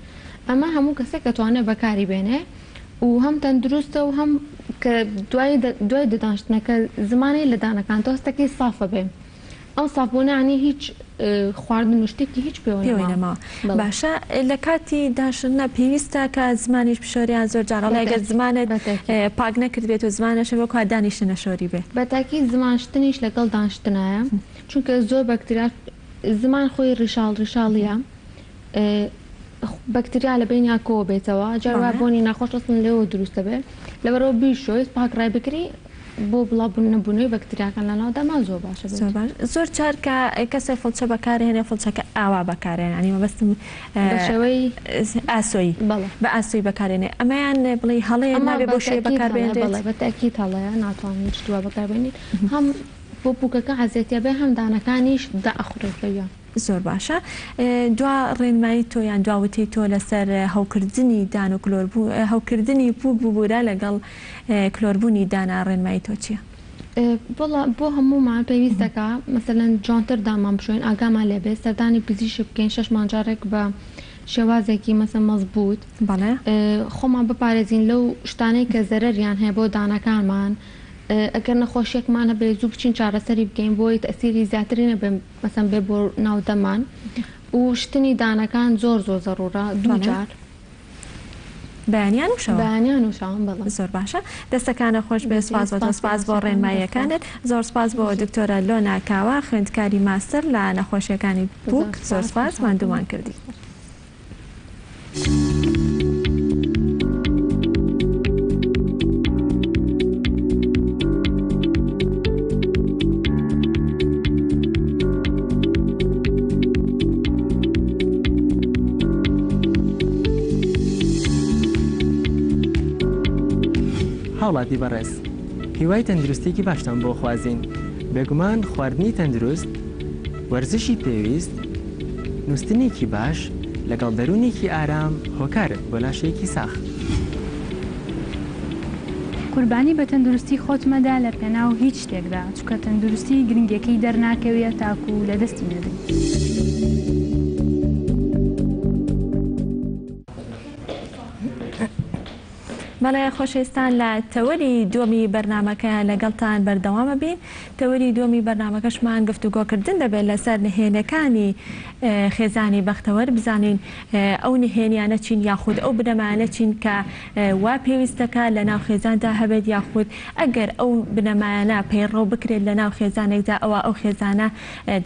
ئەمە هەموو کەسێک ئەتوانێ بەکاری بێنێ و هەم تەندروستە و هەم کە دوای دوای ددانشتنەکە زمانی لە دانەکان تۆستەکەی سافە بێ ئەو ساف بوونە یانی هیچ خواردن و شتێکی هیچ پێوە پێوەی نەماوە نەماوە بەڵێ. باشە لە کاتی دانشتنە پێویستە کە زمانیش بشۆرێ یان زۆر جار ئەڵێ گەر بەتاکی زمانت بەتاکی. پاک نەکردبێت و زمانت نەشۆربێ وەکو دانیشتن نەشۆری بێ. بەتاکید زمان شتنیش لەگەڵ دانشتنایە چونکە زۆر بەکتریا زمان خۆی ڕیشاڵ ڕیشاڵیە بەکتریا لە بەینیا کۆ بێتەوە جار وایە بەڵێ. بۆنی ناخۆش ئەسڵەن لێوە دروست دەبێ لەبەرئەوە بیشۆیت پاک ڕای بگری بۆ بڵاو نەبوونەوەی بەکتریاکان لەناو دەما زۆر باشە بێت. زۆر باش زۆر جار کە کەسێک فڵچە بەکارهێنێ فڵچەکە ئاوا بەکارێنێ یانی مەبەستم بە شێوەی ئاسۆیی بەڵێ. بە ئاسۆیی بەکارێنێ ئەمەیان بڵێی هەڵەیە ئەمە نابێ بە بەو شێوەیە تەئکید بەکار هەڵەیە بێنرێت؟ بەڵێ بە تەئکید هەڵەیە ناتوانین شتی وا بەکار بێنین هەم بۆ پوکەکە عەزێتیە بێ هەم دانەکانیش دائەخورێت لەویا. زۆر باشە دوا ڕێنمایی تۆ یان دوا وتەی تۆ لەسەر هەوکردنی دان و کلۆر بوو هەوکردنی پوک ببورە لەگەڵ کلۆربوونی دانا ڕێنمایی تۆ چیە؟ وەڵا بۆ هەموومان پێویست دەکا مەسەلەن جوانتر دانمان بشۆین ئاگامان لێ بێ سەردانی پزیشک بکەین شەش مانگ جارێک بە شێوازێکی مەسەن مەزبووت بەڵێ. خۆمان بپارێزین لەو شتانەی کە زەرەریان هەیە بۆ دانەکانمان ئەگەر نەخۆشیەکمان هەبێ زوو بچین چارەسەری بکەین بۆی تەئسیری زیاتری نەبێ مەسەن بێ بۆ ناو دەمان و شتنی دانەکان زۆر زۆر زەڕوورە دوو بەڵێ. جار. بەیانیان و شەوان. بەیانیان و شەوان بەڵێ. زۆر باشە دەستەکانت خۆش بێت سپاس بۆ تۆ سپاس بۆ ڕێنماییەکانت زۆر سپاس بۆ دکتۆرە لۆنا کاوە خوێندکاری ماستەر لە نەخۆشیەکانی پوک زۆر سپاس ماندوومان کردی. هاوڵاتی بەڕێز هیوای تەندروستیەکی باشتان بۆ خوازین بێگومان خواردنی تەندروست وەرزشی پێویست نوستنێکی باش لەگەڵ دەروونێکی ئارام هۆکارن بۆ لاشەیەکی ساغ. قوربانی بە تەندروستی خۆت مەدە لە پێناو هیچ شتێکدا چونکە تەندروستی گرنگیەکەی دەرناکەوێ تاکو لەدەستی نەدەی. بەڵێ خۆشەویستان لە تەوەری دووەمی بەرنامەکە لەگەڵتان بەردەوامە بین تەوەری دووەمی بەرنامەکەشمان گفتوگۆکردن دەبێت لەسەر نهێنەکانی خێزانی بەختەوەر بزانین ئەو نهێنیانە چین یاخود ئەو بنەمایانە چین کە وا پێویستەکە لە ناو خێزاندا هەبێت یاخود ئەگەر ئەو بنەمایانە پەیڕەو بکرێت لە ناو خێزانێکدا ئەوا ئەو خێزانە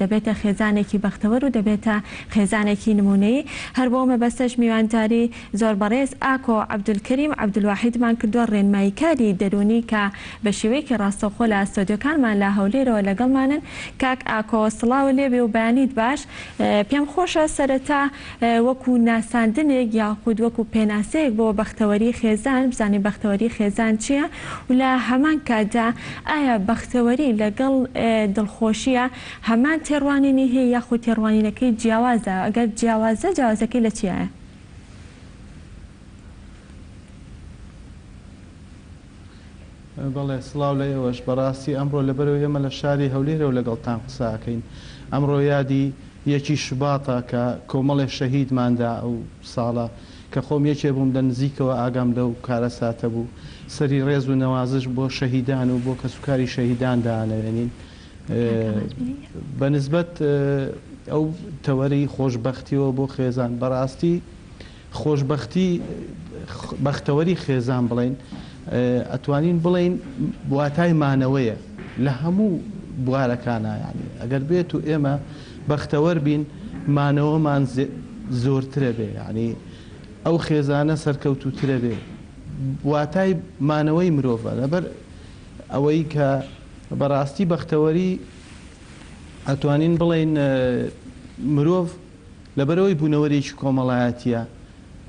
دەبێتە خێزانێکی بەختەوەر و دەبێتە خێزانێکی نمونەیی هەر بۆ مەبەستەش میوانداری زۆر بەڕێز ئاکۆ عەبدولکەریم عەبدولواحیدمان کردووە ڕێنماییکاری دەروونی کە بە شێوەیەکی ڕاستەوخۆ لە ستۆدیۆکانمان لە هەولێرەوە لەگەڵمانن کاک ئاکۆ سڵاوت لێبێ و بەیانیت باش پێم خۆشە سەرەتا وەکو ناساندنێک یاخود وەکو پێناسەیەک بۆ بەختەوەری خێزان بزانین بەختەوەری خێزان چییە و لە هەمان کاتدا ئایا بەختەوەری لەگەڵ دڵخۆشیە هەمان تێڕوانینی هەیە یاخود تێڕوانینەکەی جیاوازە ئەگەر جیاوازە جیاوازەکەی لە چیایە؟ بەڵێ سڵاو لە ئێوەش، بەڕاستی ئەمڕۆ لەبەرئەوەی ئێمە لە شاری هەولێرەوە لەگەڵتان قسە ئەکەین، ئەمڕۆ یادی یەکی شوباتە کە کۆمەڵێ شەهیدمان دا ئەو ساڵە کە خۆم یەکێ بووم لە نزیکەوە ئاگام لەو کارەساتە بوو، سەری ڕێز و نەوازش بۆ شەهیدان و بۆ کەسوکاری شەهیدان دانەوێنین. بە نسبەت ئەو تەوەرەی خۆشبەختیەوە بۆ خێزان بەڕاستی خۆشبەختی بەختەوەری خێزان بڵێین ئەتوانین بڵێین واتای مانەوەیە. لە هەموو بوارەکانا یانی ئەگەر بێت و ئێمە بەختەوەر بین مانەوەمان زۆرترە بێ یانی ئەو خێزانە سەرکەوتووترە بێ واتای مانەوەی مرۆڤە لەبەر ئەوەی کە بەڕاستی بەختەوەری ئەتوانین بڵێین مرۆڤ لەبەرئەوەی بوونەوەرێکی کۆمەڵایەتییە،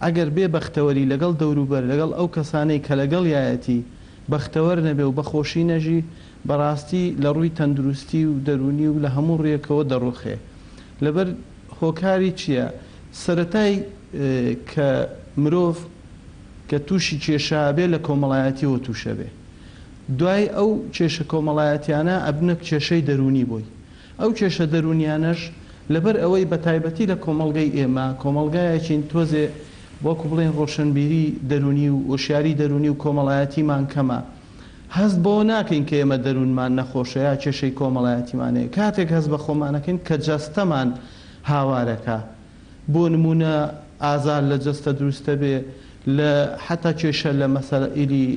ئەگەر بێ بەختەوەری لەگەڵ دەوروبەر، لەگەڵ ئەو کەسانەی کە لەگەڵیایەتی بەختەوەر نەبێ و بەخۆشی نەژی، بەڕاستی لە ڕووی تەندروستی و دەروونی و لە هەموو ڕوویەکەوە دەڕووخێ. لەبەر هۆکاری چییە؟ سەرەتای کە مرۆڤ کە تووشی کێشە ئەبێ لە کۆمەڵایەتییەوە تووش ئەبێ. دوای ئەو کێشە کۆمەڵایەتیانە ئەبنە کێشەی دەروونی بۆی. ئەو کێشە دەروونیانەش لەبەر ئەوەی بە تایبەتی لە کۆمەڵگەی ئێمە کۆمەڵگایەکین تۆزێ وەکو بڵێین ڕۆشنبیری دەروونی و وشیاری دەروونی و کۆمەڵایەتیمان کەمە هەست بەوە ناکەین کە ئێمە دەروونمان نەخۆشە یا کێشەی کۆمەڵایەتیمان هەیە کاتێک هەست بە خۆمان ئەکەین کە جەستەمان هاوارەکا بۆ نموونە ئازار لە جەستە دروستەبێ لە حەتا کێشە لە مەسەئیلی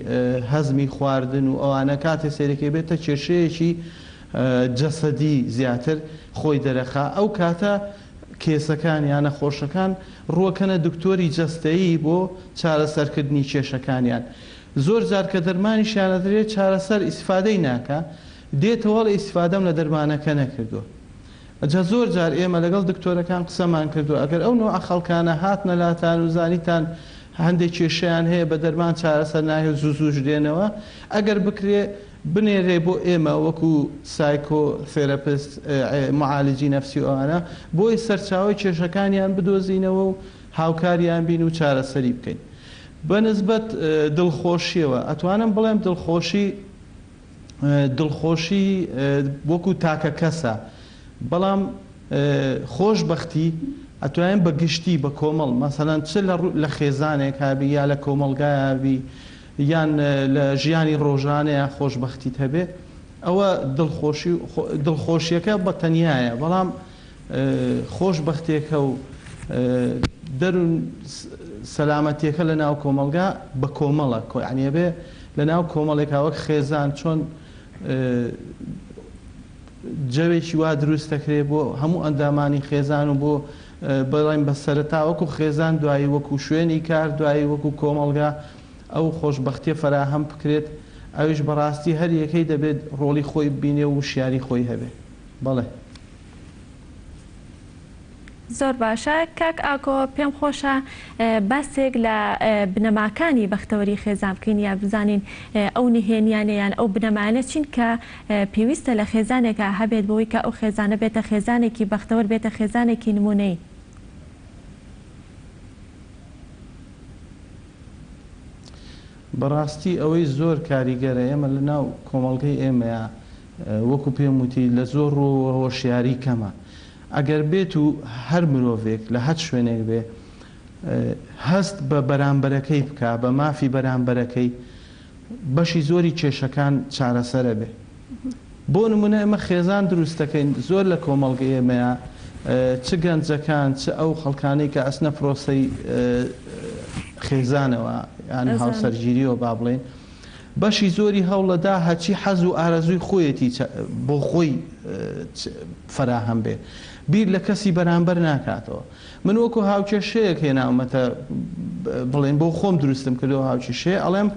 هەزمی خواردن و ئەوانە کاتێ سەیرەکەی بێتە کێشەیەکی جەسەدی زیاتر خۆی دەرەخا ئەو کاتە کێسەکان یا نەخۆشەکان ڕوەکەنە دکتۆری جەستەیی بۆ چارەسەرکردنی کێشەکانیان زۆر جار کە دەرمانیشیان ئەدرێ چارەسەر ئیسفادەی ناکا دێتەوە ئەڵێ ئیسفادەم لە دەرمانەکە نەکردوە. جا زۆر جار ئێمە لەگەڵ دکتۆرەکان قسەمان کردووە ئەگەر ئەو نەوعە خەڵکانە هاتنە لاتان و زانیتان هەندێک کێشەیان هەیە بە دەرمان چارەسەر ناکرێت زوو زووش دێنەوە ئەگەر بکرێ بنێرێ بۆ ئێمە وەکو سایکۆ ثێرەپست معالجی نەفسی و ئەوانە بۆی سەرچاوەی کێشەکانیان بدۆزینەوە و هاوکاریان بین و چارەسەری بکەین بە نسبەت دڵخۆشیەوە ئەتوانم بڵێم دڵخۆشی دڵخۆشی وەکو تاکە کەسە بەڵام خۆش بەختی ئەتوانین بە گشتی بە کۆمەڵ مەسەلەن چ لە خێزانێک هابی یا لە کۆمەڵگایا بی یان لە ژیانی ڕۆژانەیا خۆشبەختیت هەبێ ئەوە دڵخۆشی دڵخۆشیەکە بە تەنیایە بەڵام خۆش بەختێکە و دەرون سەلامەتیەکە لە ناو کۆمەڵگا بە کۆمەڵە کۆ یانی ئەبێ لە ناو کۆمەڵێکا وەک خێزان چۆن جەوێکی وا دروست دەکرێ بۆ هەموو ئەندامانی خێزان و بۆ بڵێن بە سەرەتا وەکو خێزان دوایی وەکو شوێنی کار دوایی وەکو کۆمەڵگا ئەو خۆشبەختیە فەراهەم بکرێت ئەویش بەڕاستی هەر یەکەی دەبێت ڕۆڵی خۆی ببینێ و وشیاری خۆی هەبێ بەڵێ. زۆر باشە کاک ئاکۆ پێم خۆشە باسێک لە بنەماکانی بەختەوەری خێزان بکەین یا بزانین ئەو نهێنیانە یان ئەو بنەمایانە چین کە پێویستە لە خێزانێکا هەبێت بۆی کە ئەو خێزانە بێتە خێزانێکی بەختەوەر بێتە خێزانێکی نمونەیی. بەڕاستی ئەوەی زۆر کاریگەرە ئێمە لە ناو کۆمەڵگەی ئێمەیا وەکو پێم وتی لە زۆر ڕووەوە هۆشیاری کەمە. ئەگەر بێت و هەر مرۆڤێک لە هەر شوێنێک بێ هەست بە بەرامبەرەکەی بکا، بە مافی بەرامبەرەکەی، بەشی زۆری کێشەکان چارەسەر ئەبێ. بۆ نموونە ئێمە خێزان دروست دەکەین، زۆر لە کۆمەڵگەی ئێمەیا چ گەنجەکان چ ئەو خەڵکانەی کە ئەچنە پرۆسەی خێزانەوە یان هاوسەرگیریەوە با بڵێین، بەشی زۆری هەوڵەدا هەرچی حەز و ئارەزووی خۆیەتی بۆ خۆی فەراهەم بێ بیر لە کەسی بەرامبەر ناکاتەوە من وەکو هاوکێشەیەک هێناومەتە بڵێن بۆ خۆم دروستم کردەوە هاوکێشەیە ئەڵێم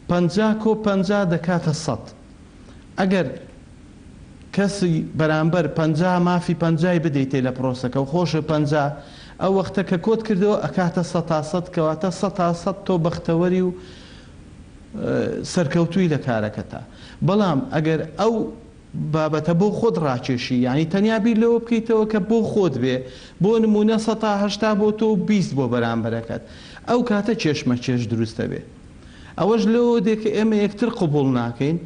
50 کۆ 50 دەکاتە سەد ئەگەر کەسی بەرامبەر 50 مافی پەنجای بدەیتێ لە پرۆسەکە و خۆشە 50 ئەو وەختە کە کۆت کردەوە ئەکاتە سەتا سەد کەواتە سەتا سەد تۆ بەختەوەری و سەرکەوتووی لە کارەکەتا بەڵام ئەگەر ئەو بابەتە بۆ خۆت ڕاکێشی یانی تەنیا بیر لەوە بکەیتەوە کە بۆ خۆت بێ بۆ نموونە سەتا 80 بۆ تۆ و 20 بۆ بەرامبەرەکەت ئەو کاتە کێشمەکێش دروست دەبێ ئەوەش لەوە دێ کە ئێمە یەکتر قبوڵ ناکەین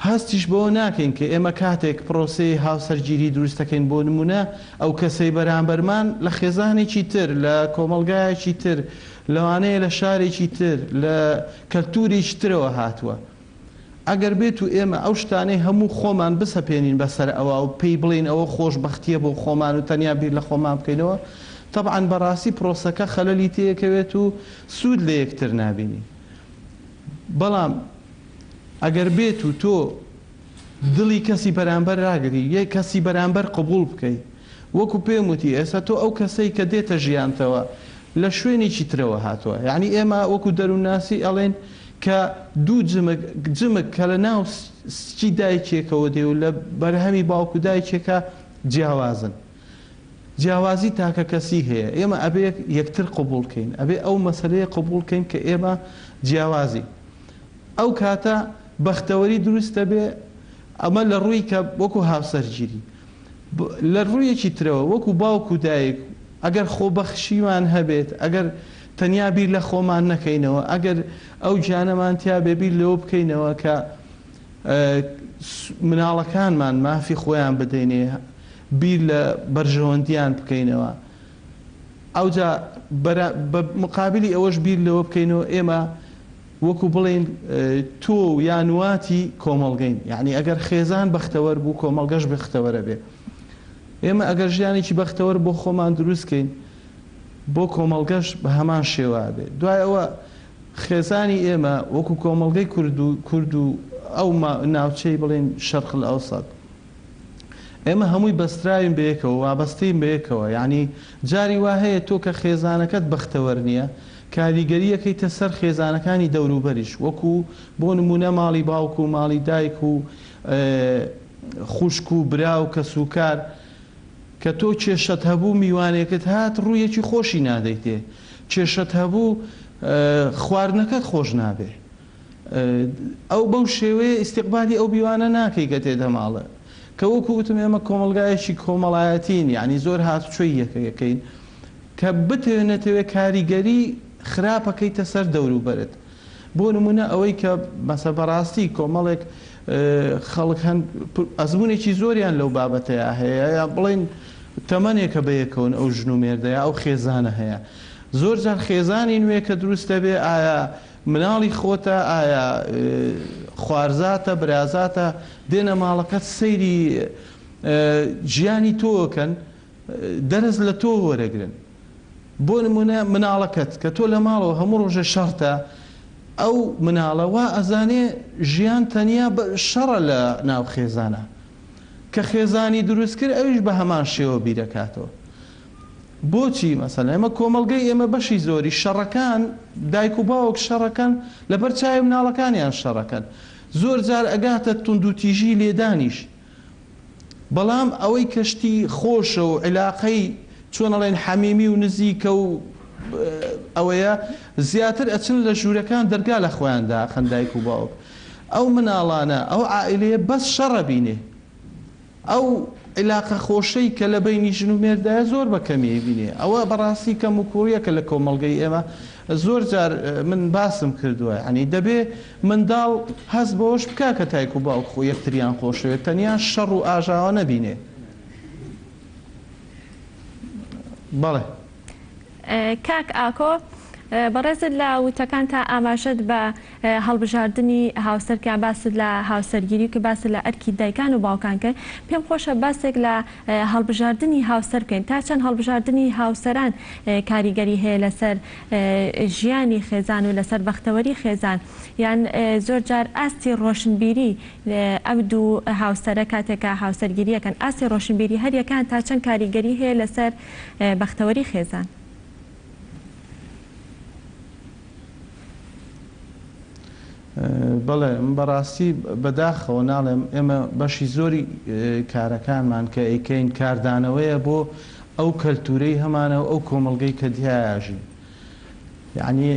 هەستیش بەوە ناکەین کە ئێمە کاتێک پرۆسەی هاوسەرگیری دروست دەکەین بۆ نموونە ئەو کەسەی بەرامبەرمان لە خێزانێکی تر، لە کۆمەڵگایەکی تر، لەوانەیە لە شارێکی تر، لە کەلتوورێکی ترەوە هاتووە. ئەگەر بێت و ئێمە ئەو شتانەی هەموو خۆمان بسەپێنین بەسەر ئەوا و پێی بڵێین ئەوە خۆشبەختییە بۆ خۆمان و تەنیا بیر لە خۆمان بکەینەوە، تەبعەن بەڕاستی پرۆسەکە خەلەلی تێکەوێت و سوود لە یەکتر نابینین. بەڵام. ئەگەر بێت و تۆ دڵی کەسی بەرامبەر راگری، یە کەسی بەرامبەر قبوڵ بکەی. وەکو پێم وتی ئێستا تۆ ئەو کەسەی کە دێتە ژیانتەوە لە شوێنێکی ترەوە هاتووە. یانی ئێمە وەکو دەروونناسی ئەڵێین کە دوو جمک، جمک کە لە ناو سکی دایکێکەوە دێ و لە بەرهەمی باوک و دایکێکە جیاوازن. جیاوازی تاکەکەسی هەیە. ئێمە ئەبێ یەکتر قبوڵ کەین. ئەبێ ئەو مەسەلەیە قبوڵ کەین کە ئێمە جیاوازین. ئەو کاتە بەختەوەری دروست دەبێ، ئەمە لە ڕووی کە وەکو هاوسەرگیری. لە ڕوویەکی ترەوە وەکو باوک و دایک ئەگەر خۆبەخشیمان هەبێت، ئەگەر تەنیا بیر لە خۆمان نەکەینەوە، ئەگەر ئەو گیانەمان تیا بێ بیر لەوە بکەینەوە کە مناڵەکانمان مافی خۆیان بدەینێ، بیر لە بەرژەوەندیان بکەینەوە، ئەوجا بە مقابلی ئەوەش بیر لەوە بکەینەوە ئێمە وەکو بڵێین تۆو یا نواتی کۆمەڵگەین یەعنی ئەگەر خێزان بەختەوەر بوو کۆمەڵگەش بەختەوەرە بێ ئێمە ئەگەر ژیانێکی بەختەوەر بۆ خۆمان دروست کەین بۆ کۆمەڵگەش بە هەمان شێوە ئەبێ دوای ئەوە خێزانی ئێمە وەکو کۆمەڵگەی کورد و کورد و ئەو ناوچەی بڵێین شەرق الاوسط ئێمە هەمووی بەستراوین بەیەکەوە وابەستەین بەیەکەوە یانی جاری وا هەیە تۆ کە خێزانەکەت بەختەوەر نیە کاریگەری ئەکەیتە سەر خێزانەکانی دەوروبەریش وەکو بۆ نمونە ماڵی باوک و ماڵی دایک و خوشک و برا و کەسوکار کە تۆ کێشەت هەبوو میوانێکت هات ڕوویەکی خۆشی نادەیتێ کێشەت هەبوو خواردنەکەت خۆش نابێ ئەو بەو شێوەیە ئیستیقبالی ئەو بیوانە ناکەی کە تێتە ماڵێ کە وەکو وتم ئێمە کۆمەڵگایەکی کۆمەڵایەتین یانی زۆر هاتوچۆی یەکەکەین کە بتەوێ نەتەوێ کاریگەری خراپ ئەکەیتە سەر دەوروبەرت بۆ نمونە ئەوەی کە مەسە بەڕاستی کۆمەڵێک خەڵک هەن ئەزمونێکی زۆریان لەو بابەتەیا هەیە یا بڵێن تەمەنێکە بەیەکەون ئەو ژن و مێردە یا ئەو خێزانە هەیە زۆر جار خێزانی نوێ کە دروست دەبێ ئایا مناڵی خۆتە ئایا خوارزاتە برازاتە دێنە ماڵەکەت سەیری ژیانی تۆ ئەکەن دەرس لە تۆ وەرەگرن بۆ نمونە مناڵەکەت کە تۆ لە ماڵەوە هەموو ڕۆژێ شەڕتە ئەو مناڵە وا ئەزانێ ژیان تەنیا شەڕە لە ناو خێزانە کە خێزانی دروست کرد ئەویش بە هەمان شێوە بیرەکاتەوە بۆچی مەسەلەن ئێمە کۆمەڵگەی ئێمە بەشی زۆری شەڕەکان دایک و باوک شەڕەکەن لەبەر چاوی مناڵەکانیان شەڕەکەن زۆر جار ئەگاتە توندوتیژی لێدانیش بەڵام ئەوەی کە شتی خۆشە و عیلاقەی چۆن ئەڵێن حەمیمی و نزیکە و ئەوەیە زیاتر ئەچن لە ژوورەکان دەرگا لە خۆیان داخەن دایک و باوک ئەو مناڵانە ئەو عائیلەیە بەس شەڕە بینێ ئەو عیلاقە خۆشەی کە لە بەینی ژن و مێردایە زۆر بە کەمی ئەیبینێ. ئەوە بە ڕاستی کەم و کوڕیەکە لە کۆمەڵگەی ئێمە زۆر جار من باسم کردووە. یانی دەبێ منداڵ هەست بەوەش بکا کە تایک و باوک خۆ یەکتریان خۆشەوێ تەنیا شەڕ و ئاژاوە نەبینێ. بەڵێ. کاک ئاکۆ بەڕێزت لە وتەکانتا ئاماژەت بە هەڵبژاردنی هاوسەر کرد باست لە هاوسەرگیری کرد باست لە ئەرکی دایکان و باوکان کرد پێم خۆشە باسێک لە هەڵبژاردنی هاوسەر بکەین تا چەند هەڵبژاردنی هاوسەران کاریگەری هەیە لەسەر ژیانی خێزان و لەسەر بەختەوەری خێزان یان زۆر جار ئاستی ڕۆشنبیری ئەم دوو هاوسەرە کاتێک کە هاوسەرگیری ئەکەن ئاستی ڕۆشنبیری هەریەکەیان تا چەند کاریگەری هەیە لەسەر بەختەوەری خێزان. بەڵێ من بەڕاستی بەداخەوە ناڵێم ئێمە بەشی زۆری کارەکانمان کە ئەیکەین کاردانەوەیە بۆ ئەو کەلتورەی هەمانە و ئەو کۆمەڵگەی کە تیایاژین یعنی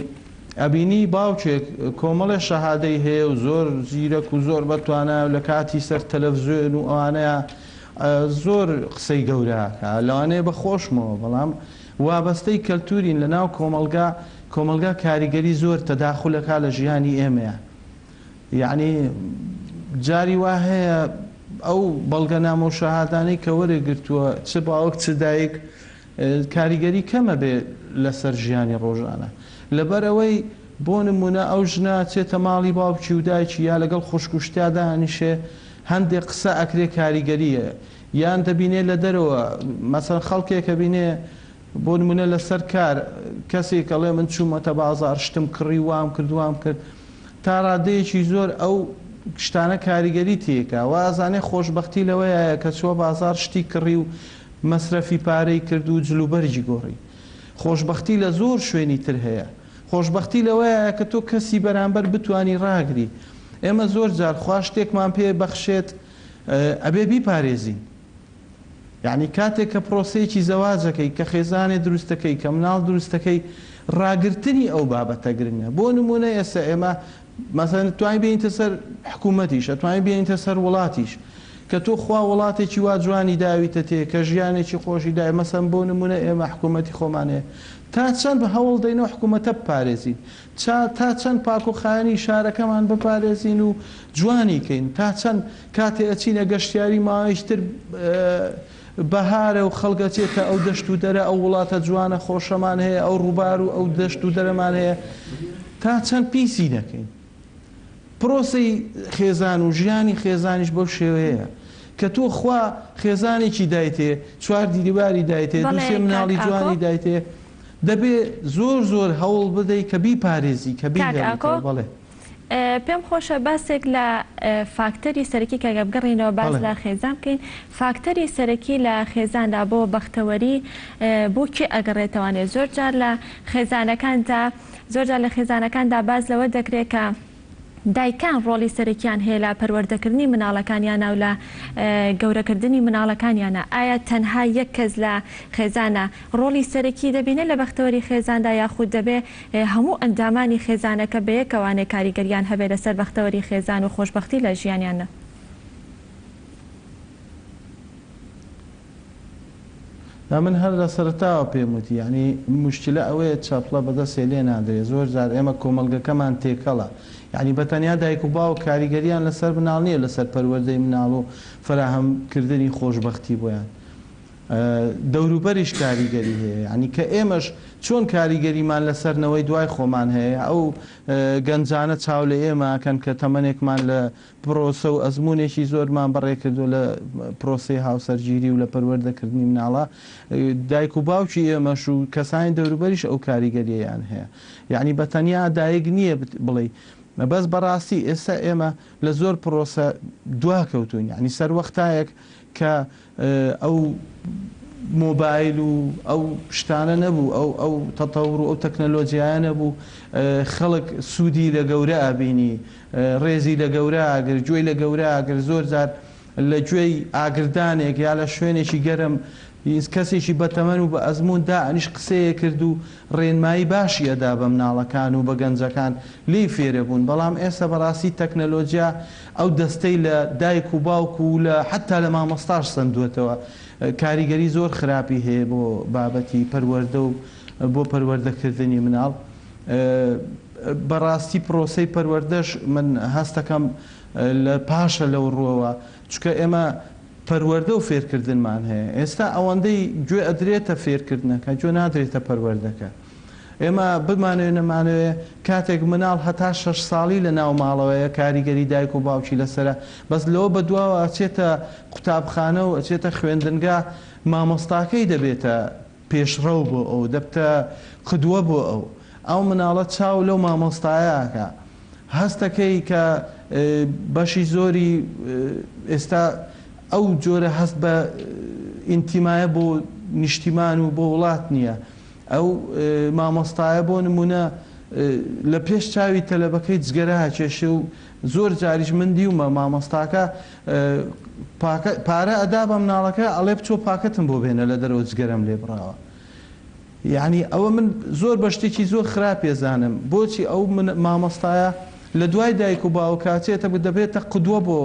ئەبینی باوکێک کۆمەڵێ شەهادەی هەیە و زۆر زیرەک و زۆر بەتوانایە و لە کاتی سەر تەلەفزیۆن و ئەوانەیە زۆر قسەی گەورە ئەکا لەوانەیە بە خۆشمەوە بەڵام وابەستەی کەلتورین لە ناو کۆمەڵگا کۆمەڵگا کاریگەری زۆر تەداخول ئەکا لە ژیانی ئێمەیا یەعنی جاری وا هەیە ئەو بەڵگەنامە و شەهادانەی کە وەرێگرتووە چ باوک چ دایک کاریگەری کەم ئەبێ لەسەر ژیانی ڕۆژانە لەبەر ئەوەی بۆ نمونە ئەو ژنە ئەچێتە ماڵی باوکی و دایکی یا لەگەڵ خوشک و شتیا دانیشێ هەندێ قسە ئەکرێ کاریگەریە یان دەبینێ لە دەرەوە مەسەن خەڵکێک ئەبینێ بۆ نمونە لەسەر کار کەسێک ئەڵێ من چوومەتە بازاڕ شتم کڕی وام کرد وام کرد تا ڕادەیەکی زۆر ئەو. شتانە کاریگەری تێکا وا ئەزانێ خۆشبەختی لەوەیایە کە چووە بازاڕ شتی کڕی و مەسرەفی پارەی کرد و جلوبەرگی گۆڕی. خۆشبەختی لە زۆر شوێنی تر هەیە. خۆشبەختی لەوەیایە کە تۆ کەسی بەرامبەر بتوانی ڕاگری. ئێمە زۆر جار خوا شتێکمان پێ بەخشێت ئەبێ بیپارێزین. یەعنی کاتێک کە پرۆسەیەکی زەواجەکەی، کە خێزانێ دروستەکەی، کە مناڵ دروستەکەی، ڕاگرتنی ئەو بابەتە گرنگە. بۆ نموونە ئێستا ئێمە مەسەلەن ئەتوانی بێنیتە سەر حکوومەتیش، ئەتوانی بێنیتە سەر وڵاتیش، کە تۆ خوا وڵاتێکی وا جوانی داویتە تێ، کە ژیانێکی خۆشی داوی، مەسەلەن بۆ نموونە ئێمە حکوومەتی خۆمان هەیە، تا چەند هەوڵ دەین ئەو حکوومەتە بپارێزین، چا تا چەند پاک و خاوێنی شارەکەمان بپارێزین و جوانی کەین، تا چەند کاتێ ئەچینە گەشتیاری ماوەیەکی تر بەهارە و خەڵک ئەچێتە ئەو دەشت و دەرە ئەو وڵاتە جوانە خۆشەمان هەیە ئەو ڕووبار و ئەو دەشت و دەرەمان هەیە تا چەند پیسی نەکەین. پرۆسەی خێزان و ژیانی خێزانیش بەو شێوەیەیە کە تۆ خوا خێزانێکی دایتێ چوار دیواری دایتێ دوو بەڵێ سێ کاک مناڵی ئاکۆ. جوانی دایتێ دەبێ زۆر زۆر هەوڵ بدەی کە بیپارێزی کە کاک ئاکۆ بیهێڵیتەوە بەڵێ. پێم خۆشە باسێک لە فاکتەری سەرەکی کە گەر بگەڕێینەوە باس بەڵێ. لە خێزان بکەین فاکتەری سەرەکی لە خێزاندا بۆ بەختەوەری بۆ کێ ئەگەڕێتەوانێ زۆر جار لە خێزانەکاندا زۆر جار لە خێزانەکاندا باس لەوە دەکرێت کە دایکان ڕۆڵی سەرەکیان هەیە لە پەروەردەکردنی مناڵەکانیانا و لە گەورەکردنی مناڵەکانیانا، ئایا تەنها یەک کەس لە خێزانا ڕۆڵی سەرەکی دەبینێت لە بەختەوەری خێزاندا یاخود دەبێ هەموو ئەندامانی خێزانەکە بەیەکەوانێ کاریگەریان هەبێ لەسەر بەختەوەری خێزان و خۆشبەختی لە ژیانیاندا؟ نا من هەر لە سەرەتاوە پێم وتی یانی موشکیلە ئەوەیە چەپڵە بە دەستێ لێ نادرێ زۆر جار ئێمە کۆمەڵگەکەمان تێکەڵە یانی بە تەنیا دایک و باوک کاریگەریان لە سەر مناڵ نییە لە سەر پەروەردەی مناڵ و فەراهەم کردنی خۆشبەختی بۆیان دەوروبەریش کاریگەری هەیە یانی کە ئێمەش چۆن کاریگەریمان لە سەر نەوەی دوای خۆمان هەیە ئەو گەنجانە چاو لە ئێمە ئەکەن کە تەمەنێکمان لە پرۆسە و ئەزموونێکی زۆرمان بەڕێ کردووە لە پرۆسەی هاوسەرگیری و لە پەروەردەکردنی مناڵا، دایک و باوکی ئێمەش و کەسانی دەوروبەریش ئەو کاریگەرییەیان هەیە. یەعنی بە تەنیا دایک نییە بڵێی بەس بەڕاستی ئێستا ئێمە لە زۆر پرۆسە دواکەوتووین. یەعنی سەروەختایەک کە ئەو مۆبایل و ئەو شتانە نەبوو، ئەو ئەو تەتەور و ئەو تەکنەلۆجیایە نەبوو، خەڵک سوودی لە گەورە ئەبینی، ڕێزی لە گەورە ئەگرت، گوێی لە گەورە ئەگرت، زۆر جار لە گوێی ئاگردانێک یا لە شوێنێکی گەرم کەسێکی بەتەمەن و بە ئەزموون دائەنیشت قسەیە کرد و ڕێنمایی باشی ئەدا بە مناڵەکان و بە گەنجەکان لێی فێرەبوون، بەڵام ئێستا بەڕاستی تەکنەلۆجیا ئەو دەستەی لە دایک و باوک و لە حەتا لە مامۆستاش سەندووەتەوە کاریگەری زۆر خراپی هەیە بۆ بابەتی پەروەردە و بۆ پەروەردەکردنی مناڵ. بەڕاستی پرۆسەی پەروەردەش من هەستەکەم لە پاشە لەو ڕووەوە چونکە ئێمە پەروەردە و فێرکردنمان هەیە ئێستا ئەوەندەی گوێ ئەدرێتە فێرکردنەکە گوێ نادرێتە پەروەردەکە ئێمە بمانەوێ نەمانەوێ کاتێک مناڵ هەتا شەش ساڵی لە ناو ماڵەوەیە کاریگەری دایک و باوکی لەسەرە بەس لەوە بەدواوە ئەچێتە قوتابخانە و ئەچێتە خوێندنگا مامۆستاکەی دەبێتە پێشڕەو بۆ ئەو، دەبتە قدوە بۆ ئەو. ئەو مناڵە چاو لەو مامۆستایە ئەکا. هەستەکەی کە بەشی زۆری ئێستا ئەو جۆرە هەست بە ئینتیمایە بۆ نیشتیمان و بۆ وڵات نییە. ئەو مامۆستایە بۆ نموونە لە پێش چاوی تەلەبەکەی جگەرە ئەکێشێ و زۆر جاریش من دیومە مامۆستاکە پاکە پارە ئەدا بە مناڵەکە ئەڵێ بچۆ پاکەتم بۆ بێنە لە دەرەوە جگەرەم لێ بڕاوە یعنی ئەوە من زۆر بە شتێکی زۆر خراپ ێزانم بۆچی ئەو من مامۆستایە لە دوای دایک و باوکاچێتە دەبێتە قدوە بۆ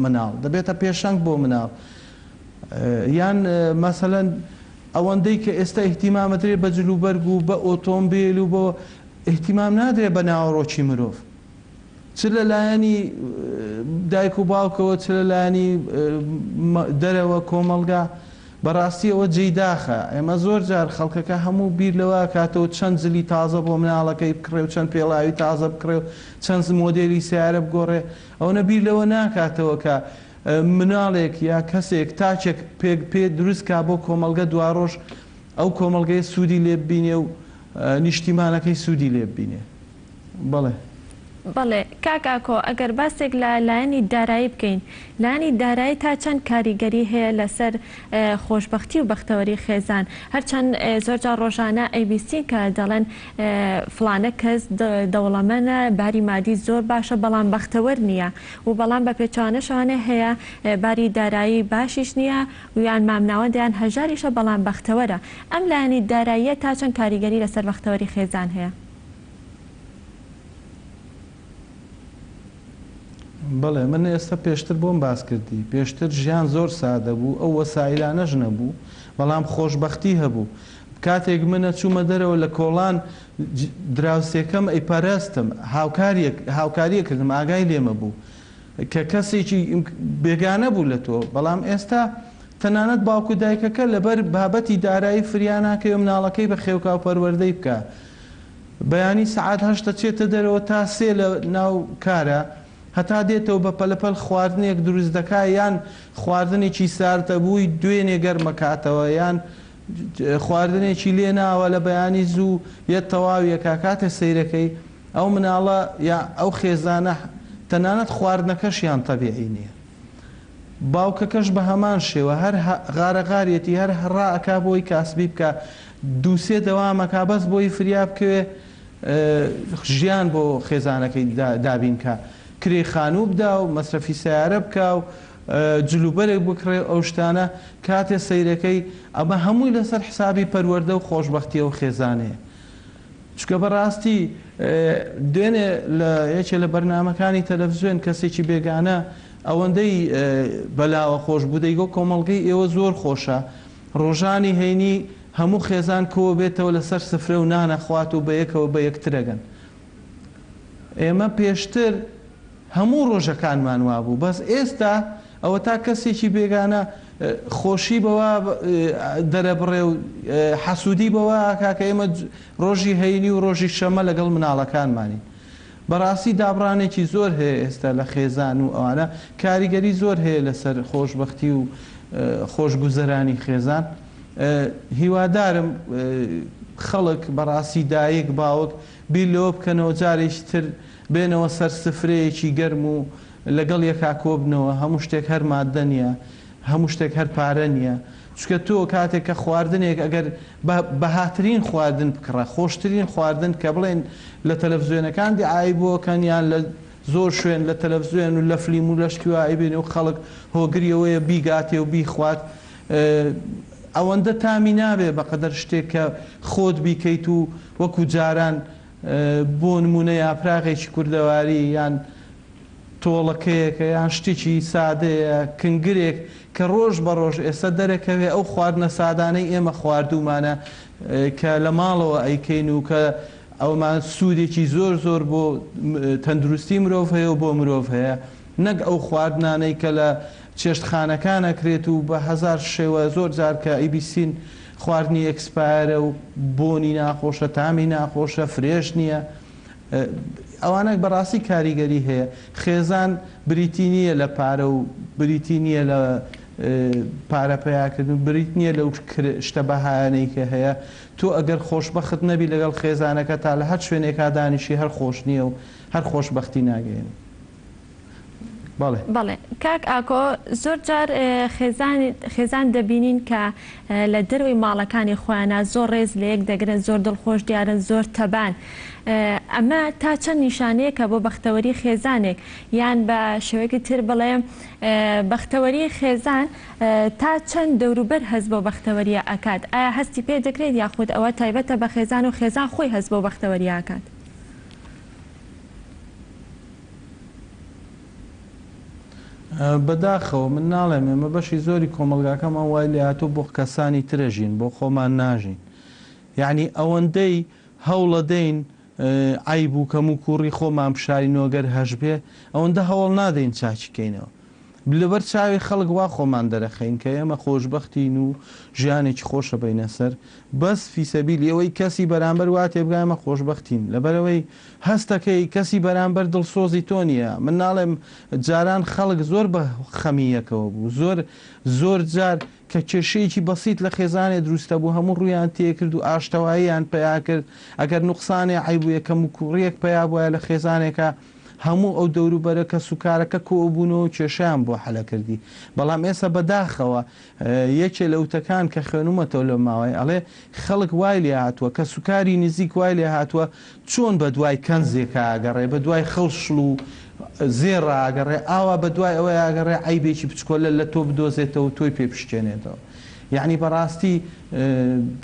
مناڵ دەبێتە پێشەنگ بۆ مناڵ یان مەسەلەن ئەوەندەی کە ئێستا ئیهتیمام ئەدرێ بە جلوبەرگ و بە ئۆتۆمبیل و بۆ ئیهتیمام نادرێ بە ناوەڕۆکی مرۆڤ چ لە لایەنی دایک و باوکەوە چ لە لایەنی دەرەوە کۆمەڵگا بەڕاستی ئەوە جێی داخە ئێمە زۆر جار خەڵکەکە هەموو بیر لەوە ئەکاتەوە چەند جلی تازە بۆ مناڵەکەی بکڕێ و چەند پێڵاوی تازە بکڕێ و چەند مۆدێلی سەیارە بگۆڕێ ئەوەنە بیر لەوە ناکاتەوە کە مناڵێک یا کەسێک تاکێک پێک پێ دروست کا بۆ کۆمەڵگە دواڕۆژ ئەو کۆمەڵگەیە سوودی لێ ببینێ و نیشتیمانەکەی سوودی لێ ببینێ. بەڵێ. بەڵێ کاک ئاکۆ ئەگەر باسێک لە لایەنی دارایی بکەین، لایەنی دارایی تا چەند کاریگەری هەیە لەسەر خۆشبەختی و بەختەوەری خێزان؟ هەرچەند زۆرجار ڕۆژانە ئەیبیستین کە دەڵێن فڵانە کەس دەوڵەمەنە باری مادی زۆر باشە بەڵام بەختەوەر نییە و بەڵام بە پێچەوانەشەوانێ هەیە باری دارایی باشیش نییە و یان مامناوەندە یان هەژاریشە بەڵام بەختەوەرە ئەم لایەنی داراییە تا چەند کاریگەری لەسەر بەختەوەری خێزان هەیە؟ بەڵێ من ئێستا پێشتر بۆم باس کردی پێشتر ژیان زۆر سادە بوو ئەو وەسائیلانەش نەبوو بەڵام خۆشبەختی هەبوو کاتێک من ئەچوومە دەرەوە لە کۆڵان دراوسێکەم ئەیپەرستم هاوکاریەک هاوکاریە کردم ئاگای لێمە بوو کە کەسێکی بێگانە بوو لە تۆ بەڵام ئێستا تەنانەت باوک و دایکەکە لەبەر بابەتی دارایی فریا ناکەوێ مناڵەکەی بەخێوکا و پەروەردەی بکا بەیانی سەعات هەشت ئەچێتە دەرەوە تا سێ لە ناو کارە هەتا دێتەوە بە پەلەپەل خواردنێک دروست دەکا یان خواردنێکی ساردەبووی دوێنێ گەرمەکاتەوە یان خواردنێکی لێ ناوە لە بەیانی زوو یەت تەواوی ئەکا کاتێ سەیرەکەی ئەو مناڵە یا ئەو خێزانە تەنانەت خواردنەکەشیان تەبیعی نیە باوکەکەش بە هەمان شێوە هەر غارەغاریەتی هەر ڕا ئەکا بۆی کاسبی بکا دووسێ دەوام ئەکا بەس بۆی فریا بکەوێ ژیان بۆ خێزانەکەی دابین کا کرێی خانوو بدا و مەسرەفی سەیارە بکا و جلوبەرگ بکڕێ و ئەو شتانە کاتێ سەیرەکەی ئەمە هەمووی لەسەر حسابی پەروەردە و خۆشبەختی ئەو خێزانەیە چونکە بەڕاستی دوێنێ لە یەکێ لە بەرنامەکانی تەلەفزیۆن کەسێکی بێگانە ئەوەندەی بەلاوە خۆش بوو دەیگۆ کۆمەڵگەی ئێوە زۆر خۆشە ڕۆژانی هەینی هەموو خێزان کۆبێتەوە لەسەر سفرە و نان ئەخوات و بەیەکەوە بەیەکترەگەن ئێمە پێشتر هەموو ڕۆژەکانمان وابوو بەس ئێستا ئەوەتا کەسێکی بێگانە خۆشی بەوە دەرەبڕێ و حەسوودی بەوە ئەکا کە ئێمە ڕۆژی هەینی و ڕۆژی شەمە لەگەڵ مناڵەکانمانین. بەڕاستی دابڕانێکی زۆر هەیە ئێستا لە خێزان و ئەوانە کاریگەری زۆر هەیە لەسەر خۆشبەختی و خۆشگوزەرانی خێزان. هیوادارم خەڵک بەڕاستی دایک باوک بیر لەوە بکەنەوە جارێکی تر بێنەوە سەر سفرەیەکی گەرم و لەگەڵ یەکا کۆبنەوە، هەموو شتێک هەر ماددە نیە، هەموو شتێک هەر پارە نیە، چونکە تۆ کاتێک کە خواردنێک ئەگەر بە بەهاترین خواردن بکڕە، خۆشترین خواردن کە بڵێن لە تەلەفزیۆنەکان دیعای بۆ کەن یان لە زۆر شوێن لە تەلەفزیۆن و لە فلیم و لە شتی وا ئەیبینی و خەڵک هۆگری ئەوەیە بیگاتێ و بیخوات ئەوەندە تامی نابێ بەقەدەر شتێک کە خۆت بیکەیت و وەکو جاران بۆ نموونە یاپراغێکی کوردەواری یان تۆڵەکەیەکە یان شتێکی سادەیە، کنگرێک کە ڕۆژ بە ڕۆژ ئێستا دەرەکەوێ ئەو خواردنە سادانەی ئێمە خواردوومانە کە لە ماڵەوە ئەیکەین و کە ئەومان سوودێکی زۆر زۆر بۆ تەندروستی مرۆڤ هەیە و بۆ مرۆڤ هەیە نەک ئەو خواردنانەی کە لە چێشتخانەکان ئەکرێت و بە هەزار شێوە زۆر جار کە ئەیبیستین خواردنی ئێکسپایەرە و بۆنی ناخۆشە تامی ناخۆشە فرێش نییە ئەوانە بەڕاستی کاریگەری هەیە خێزان بریتی نییە لە پارە و بریتی نییە لە پارە پەیاکردن و بریت نییە لەو شتە بەهایانەی کە هەیە تۆ ئەگەر خۆشبەخت نەبی لەگەڵ خێزانەکەتا لە هەر شوێنێکا دانیشی هەر خۆش نییە و هەر خۆشبەختی ناگەیەنێ. بەڵێ. بەڵێ کاک ئاکۆ زۆر جار خێزان خێزان دەبینین کە لە دەرەوەی ماڵەکانی خۆیانا زۆر ڕێز لە یەک دەگرن زۆر دڵخۆش دیارن زۆر تەبان ئەمە تا چەند نیشانەیەکە بۆ بەختەوەری خێزانێک یان بە شێوەیەکی تر بڵێم بەختەوەری خێزان تا چەند دەوروبەر هەست بەو بەختەوەریە ئەکات ئایا هەستی پێ دەکرێت یاخود ئەوە تایبەتە بە خێزان و خێزان خۆی هەست بەو بەختەوەریە ئەکات؟ بەداخەوە من ناڵێم ئێمە بەشی زۆری کۆمەڵگاکەمان وای لێهاتوو بۆ کەسانی ترەژین بۆ خۆمان ناژین یەعنی ئەوەندەی هەوڵەدەین عەیب و کەموکوڕی خۆمان بشارینەوە گەر هەشبێ ئەوەندە هەوڵ نادەین چاکی کەینەوە لەبەر چاوی خەڵک وا خۆمان دەرەخەین کە ئێمە خۆشبەختین و ژیانێکی خۆش ئەبەینە سەر بەس فیسەبیلی ئەوەی کەسی بەرامبەر وا تێبگا ئێمە خۆشبەختین لەبەرئەوەی هەستەکەی کەسی بەرامبەر دڵسۆزی تۆ نییە من ناڵێم جاران خەڵک زۆر بە خەمی یەکەوە بوو زۆر زۆر جار. کە کێشەیەکی بەسیت لە خێزانێ دروستەبوو هەموو ڕوویان تێکرد و ئاشتەواییان پەیا کرد، ئەگەر نوقسانێ عەیب و کەموکووڕیەک پەیا بوایە لە خێزانێکا هەموو ئەو دەوروبەرە کەسوکارەکە کۆئەبوونەوە و کێشەیان بۆ حەلەکردی. بەڵام ئێستا بەداخەوە یەکێ لە وتەکان کە خوێنومەتەوە لەو ماوەیە ئەڵێ خەڵک وای لێهاتووە کەسوکاری نزیک وای لێهاتووە چۆن بەدوای کەنزێکا ئەگەڕێ بەدوای خڵشڵ و زێڕا ئەگەڕێ ئاوا بەدوای ئەوەیا ئەگەڕێ عەیبێکی بچکۆلە لە تۆ بدۆزێتەوە و تۆی پێ بشکێنێتەوە یەعنی بەڕاستی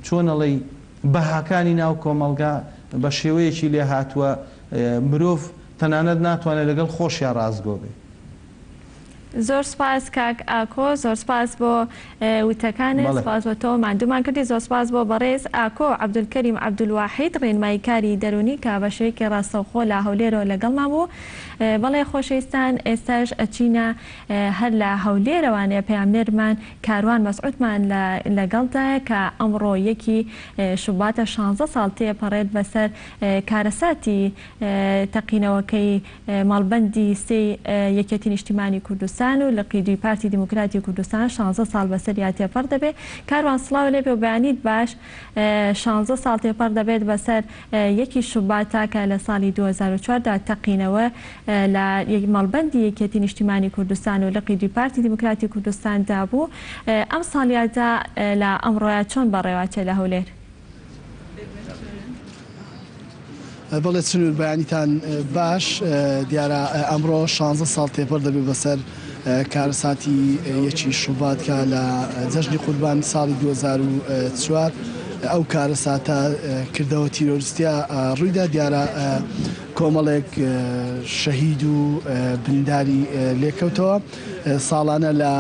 چۆن ئەڵێی بەهاکانی ناو کۆمەڵگا بە شێوەیەکی لێهاتووە مرۆڤ تەنانەت ناتوانێت لەگەڵ خۆشیا ڕاستگۆ بێ. زۆر سوپاس کاک ئاکۆ زۆر سوپاس بۆ وتەکانت بەڵێ. سوپاس بۆ تۆ ماندوومان کردی زۆر سوپاس بۆ بەڕێز ئاکۆ عەبدولکەریم عەبدولواحید ڕێنماییکاری دەروونی کە بە شێوەیەکی ڕاستەوخۆ لە هەولێرەوە لەگەڵمان بوو بەڵێ خۆشەویستان ئێستاش ئەچینە هەر لە هەولێرەوانێ پەیامنێرمان کاروان مەسعودمان لە لەگەڵدایە کە ئەمڕۆ یەکی شوباتە شانزە ساڵ تێپەڕێت بەسەر کارەساتی تەقینەوەکەی مەڵبەندی سێی یەکێتی نیشتیمانی کوردستان و لقی دووی پارتی دیموکراتی کوردستان شانزە ساڵ بەسەریا تێپەڕ دەبێت. کاروان سڵاو لێبێ و بەیانیت باش. شانزە ساڵ تێپەڕ دەبێت بەسەر یەکی شوباتا کە لە ساڵی 2004 دا تەقینەوە لە مەڵبەندی یەکێتی نیشتیمانی کوردستان و لقی دووی پارتی دیموکراتی کوردستان دا بوو. ئەم ساڵیادە لە ئەمڕۆیا چۆن بەڕێوەچێ لە هەولێر؟ بەڵێ سنوور بەیانیتان باش. دیارە ئەمڕۆ شانزە ساڵ تێپەڕ دەبێت بەسەر کارەساتی یەکی شوبات کە لە جەژنی قوربان ساڵی 2004 ئەو کارەساتە کردەوە تیرۆریستیە ڕوویدا. دیارە کۆمەڵێک شەهید و برینداری لێکەوتەوە. ساڵانە لە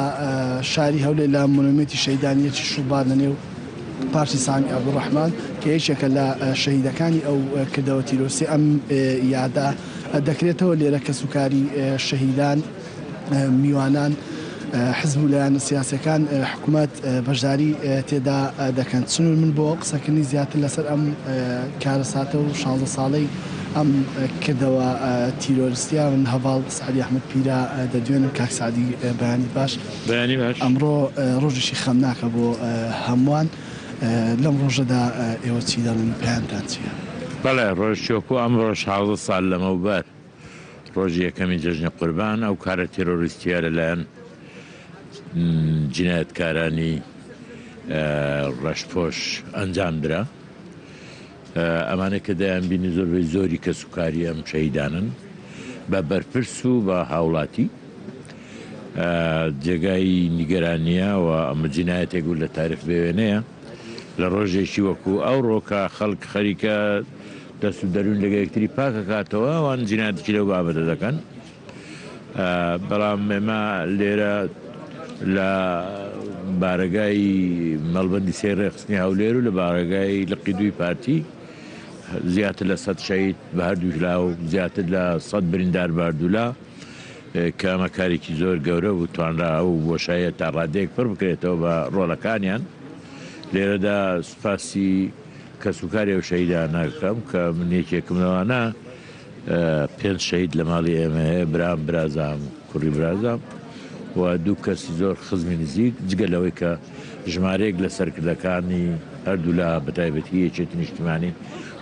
شاری هەولێر لە مۆنۆمێنتی شەهیدانی یەکی شوبات لە نێو پارتی سامی عەبدولڕەحمان کە یەکێکە لە شەهیدەکانی ئەو کردەوە تیرۆرسیە ئەم یادە دەکرێتەوە. لێرە کەسوکاری شەهیدان، میوانان، حزب و لایەنە سیاسیەکان، حکومەت بەشداری تێدا دەکەن. سنوور من بۆ قسەکردنی زیاتر لەسەر ئەم کارەساتە و شانزە ساڵەی ئەم کردەوە تیرۆرستیە من هەڤاڵ سەعدی ئەحمەد پیرە دەدوێنم. کاک سەعدی بەیانیت باش. بەیانی باش. ئەمڕۆ ڕۆژێکی خەمناکە بۆ هەمووان، لەم ڕۆژەدا ئێوە چی دەڵێن و پەیامتان چییە؟ بەڵێ، ڕۆژێکی وەکوو ئەمڕۆ 16 ساڵ لەمەوبەر، ڕۆژی یەکەمی جەژنی قوربان، ئەو کارە تێرۆریستییە لەلایەن جینایەتکارانی ڕەشپۆش ئەنجام درا. ئەمانەی کە دەیانبینی زۆربەی زۆری کەسوکاری ئەم شەهیدانەن بە بەرپرس و بە هاوڵاتی. جێگای نیگەرانییە و ئەمە جینایەتێک بوو لە تاریخ بێوێنەیە. لە ڕۆژێکی وەکو ئەوڕۆ کە خەڵک خەریکە دەست و دەروون لەگە یەکتری پاک ئەکاتەوە، ئەوان جینایەتێکی لەو بابەتە دەکەن. بەڵام ئێمە لێرە لە بارەگای مەڵبەندی سێی ڕێکخستنی هەولێر و لە بارەگای لقی دووی پارتی زیاتر لە سەد شەهید بە هەردوولا و زیاتر لە سەد بریندار بە هەردوولا کە ئەمە کارێکی زۆر گەورە بوو توانرا ئەو بۆشاییە تا ڕادەیەک پڕ بکرێتەوە بە ڕۆڵەکانیان. لێرەدا سوپاسی کەسوکاری ئەو شەهیدانە ئەکەم کە من یەکێکم لەوانە. پێنج شەهید لە ماڵی ئێمە هەیە، برام، برازام، کوڕی برازام و دوو کەسی زۆر خزمی نزیک، جگە لەوەی کە ژمارەیەک لە سەرکردەکانی هەردوولا بەتایبەتی یەکێتی نیشتیمانی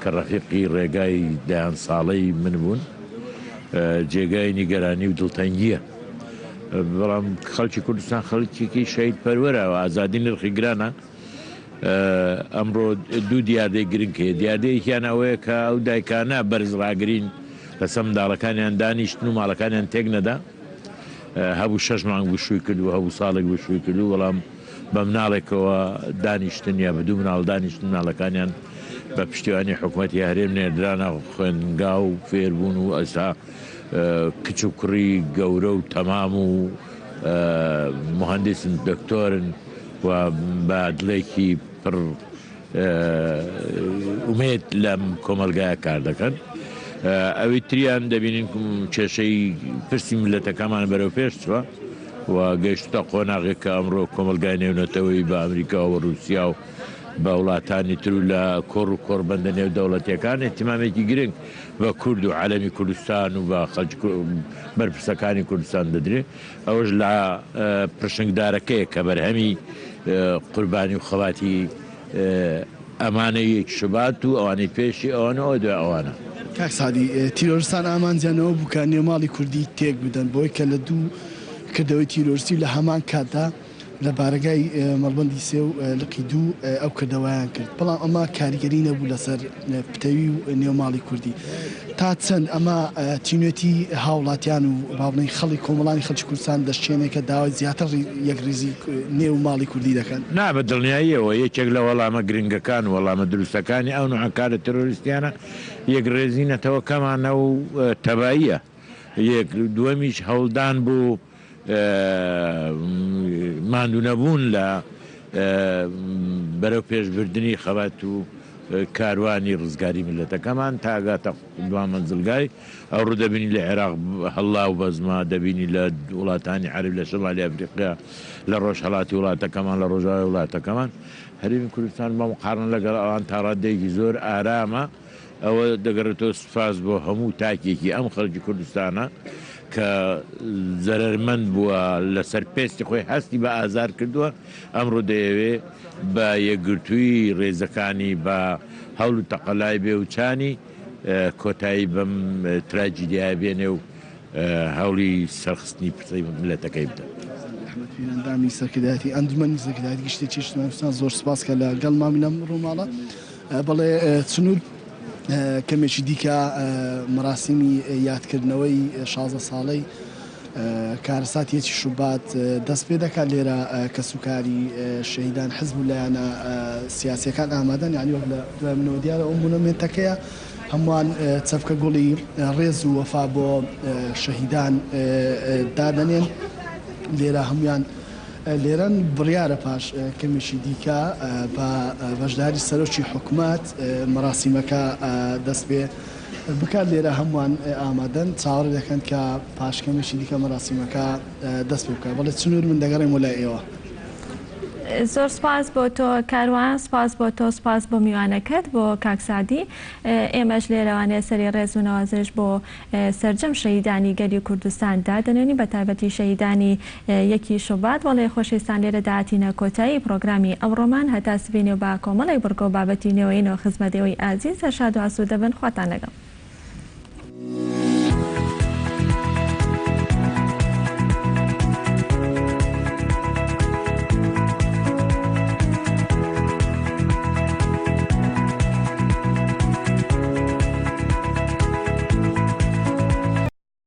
کە ڕەفیقی ڕێگای دەیان ساڵەی من بوون، جێگای نیگەرانی و دڵتەنگییە. بەڵام خەڵکی کوردستان خەڵکێکی شەهید پەروەرە و ئازادی نرخی گرانە. ئەمڕۆ دوو دیاردەی گرنگ هەیە، دیاردەیەکیان ئەوەیە کە ئەو دایکانە بەرز ڕاگرین لەسەر منداڵەکانیان دانیشتن و ماڵەکانیان تێک نەدا، هەبوو شەش مانگ بوو شووی کرد و هەبوو ساڵێک بوو شووی کرد و بەڵام بە مناڵێکەوە دانیشتن یا بە دوو مناڵ دانیشتن مناڵەکانیان بە پشتیوانی حکومەتی هەرێم نێردرانە خوێندنگا و فێربوون و ئێستا کچ و کوڕی گەورە و تەمام و موهەندیسن دکتۆرن و بە دڵێکی پڕ ئومێد لەم کۆمەڵگایە کار دەکەن. ئەوی تریان دەبینین کێشەی پرسی میللەتەکەمان بەرەو پێش چووە و گەیشتووتە قۆناغێک کە ئەمڕۆ کۆمەڵگای نێونەتەوەیی بە ئەمریکا و ڕووسیا و بە وڵاتانی تر و لە کۆڕ و کۆڕبەندە نێودەوڵەتییەکان ئیهتیمامێکی گرنگ بە کورد و عەلەمی کوردستان و بە خەڵکی بەرپرسەکانی کوردستان دەدرێ. ئەوەش لە پرشنگدارەکەیە کە بەرهەمی قوربانی و خەباتی ئەمانەی یەکی شوبات و ئەوانەی پێشی ئەوان و ئەوەی دوای ئەوانە. کاک سەعدی، تیرۆرستان ئامانجیان ئەوە بوو کە نێوماڵی کوردی تێک بدەن، بەوەی کە لە دوو کردەوەی تیرۆرستی و لە هەمان کاتدا لە بارەگای مەڵبەندی سێ و لقی دوو ئەو کردەوەیان کرد، بەڵام ئەمە کاریگەری نەبوو لەسەر پتەوی و نێوماڵی کوردی. تا چەند ئەمە تینوێتی هاوڵاتیان و با بڵێین خەڵی کۆمەڵانی خەڵکی کوردستان دەشکێنێ کە داوای زیاتر یەکڕیزی نێو ماڵی کوردی دەکەن؟ نا، بە دڵنیاییەوە یەکێک لە وەڵامە گرنگەکان و وەڵامە دروستەکانی ئەو نوعە کارە تێرۆریستیانە یەکڕێزی نەتەوەکەمانە و تەباییە. یەک، دووەمیش هەوڵدان بۆ ماندوونەبوون لە بەرەوپێشبردنی خەبات و کاروانی ڕزگاری میللەتەکەمان تا ئەگاتە دوا مەنزڵگای. ئەوڕۆ دەبینی لە عێراق هەڵا و بەزمە، دەبینی لە وڵاتانی عەرەبی، لە شەمالی ئەفریقیا، لە ڕۆژهەڵاتی وڵاتەکەمان، لە ڕۆژاوای وڵاتەکەمان. هەرێمی کوردستان بە مقارنە لەگەڵ ئەوان تا ڕاددەیەکی زۆر ئارامە. ئەوە دەگەڕێتەوە سوپاس بۆ هەموو تاکێکی ئەم خەڵکی کوردستانە کە زەرەرمەند بووە لەسەر پێستی خۆی هەستی بە ئازار کردووە ئەمڕۆ دەیەوێ بە یەکگرتوویی ڕێزەکانی بە هەوڵ و تەقەلای بێ وچانی کۆتایی بەم تراجیدیایە بێنێ و هەوڵی سەرخستنی پرسەی میللەتەکەی بدات. ئەحمەد پیر ئەندامی سەرکردایەتی ئەنجومەنی سەرکردایەتی گشتی چێشتمان کوردستان زۆر سوپاس کە لە گەڵمان لەم ڕووماڵە. بەڵێ چنور کەمێکی دیکە مەراسیمی یادکردنەوەی 16 ساڵەی کارەساتی یەکی شوبات دەست پێ دەکات لێرە کەسوکاری شەهیدان حزب و لایەنە سیاسیەکان ئامادەن یعنی وەک لە دوای منەوە دیارە ئەو مونۆمێنتەکەیە هەمووان چەپکە گوڵی ڕێز و وەفا بۆ شەهیدان دادەنێن لێرە هەمویان لێرەن، بڕیارە پاش کەمێکی دیکە بە بەشداری سەرۆکی حکومەت مەراسیمەکە دەست پێ بکات، لێرە هەمووان ئامادەن چاوەڕێ دەکەن کە پاش کەمێکی دیکە مەراسیمەکە دەست پێ بکات. بەڵێ چنوور من دەگەڕێمەوە لای ئێوە. زۆر سپاس بۆ تۆ کاروان، سپاس بۆ تۆ، سپاس بۆ میوانەکەت بۆ کاک سەعدی. ئێمەش لێرەوانێ سەری ڕێز و نەوازش بۆ سەرجەم شەهیدانی گەلی کوردستان دادەنێنین بەتایبەتی شەهیدانی یەکی شوبات. بەڵێ خۆشەویستان لێرەدا هاتینە کۆتایی پڕۆگرامی ئەمڕۆمان هەتا سبەینێ و بە کۆمەڵێک بڕگە و بابەتی نوێوەینەوە خزمەت ئێوەی ئازیز هەر شاد و ئاسوودە بن خواتان لەگەڵ.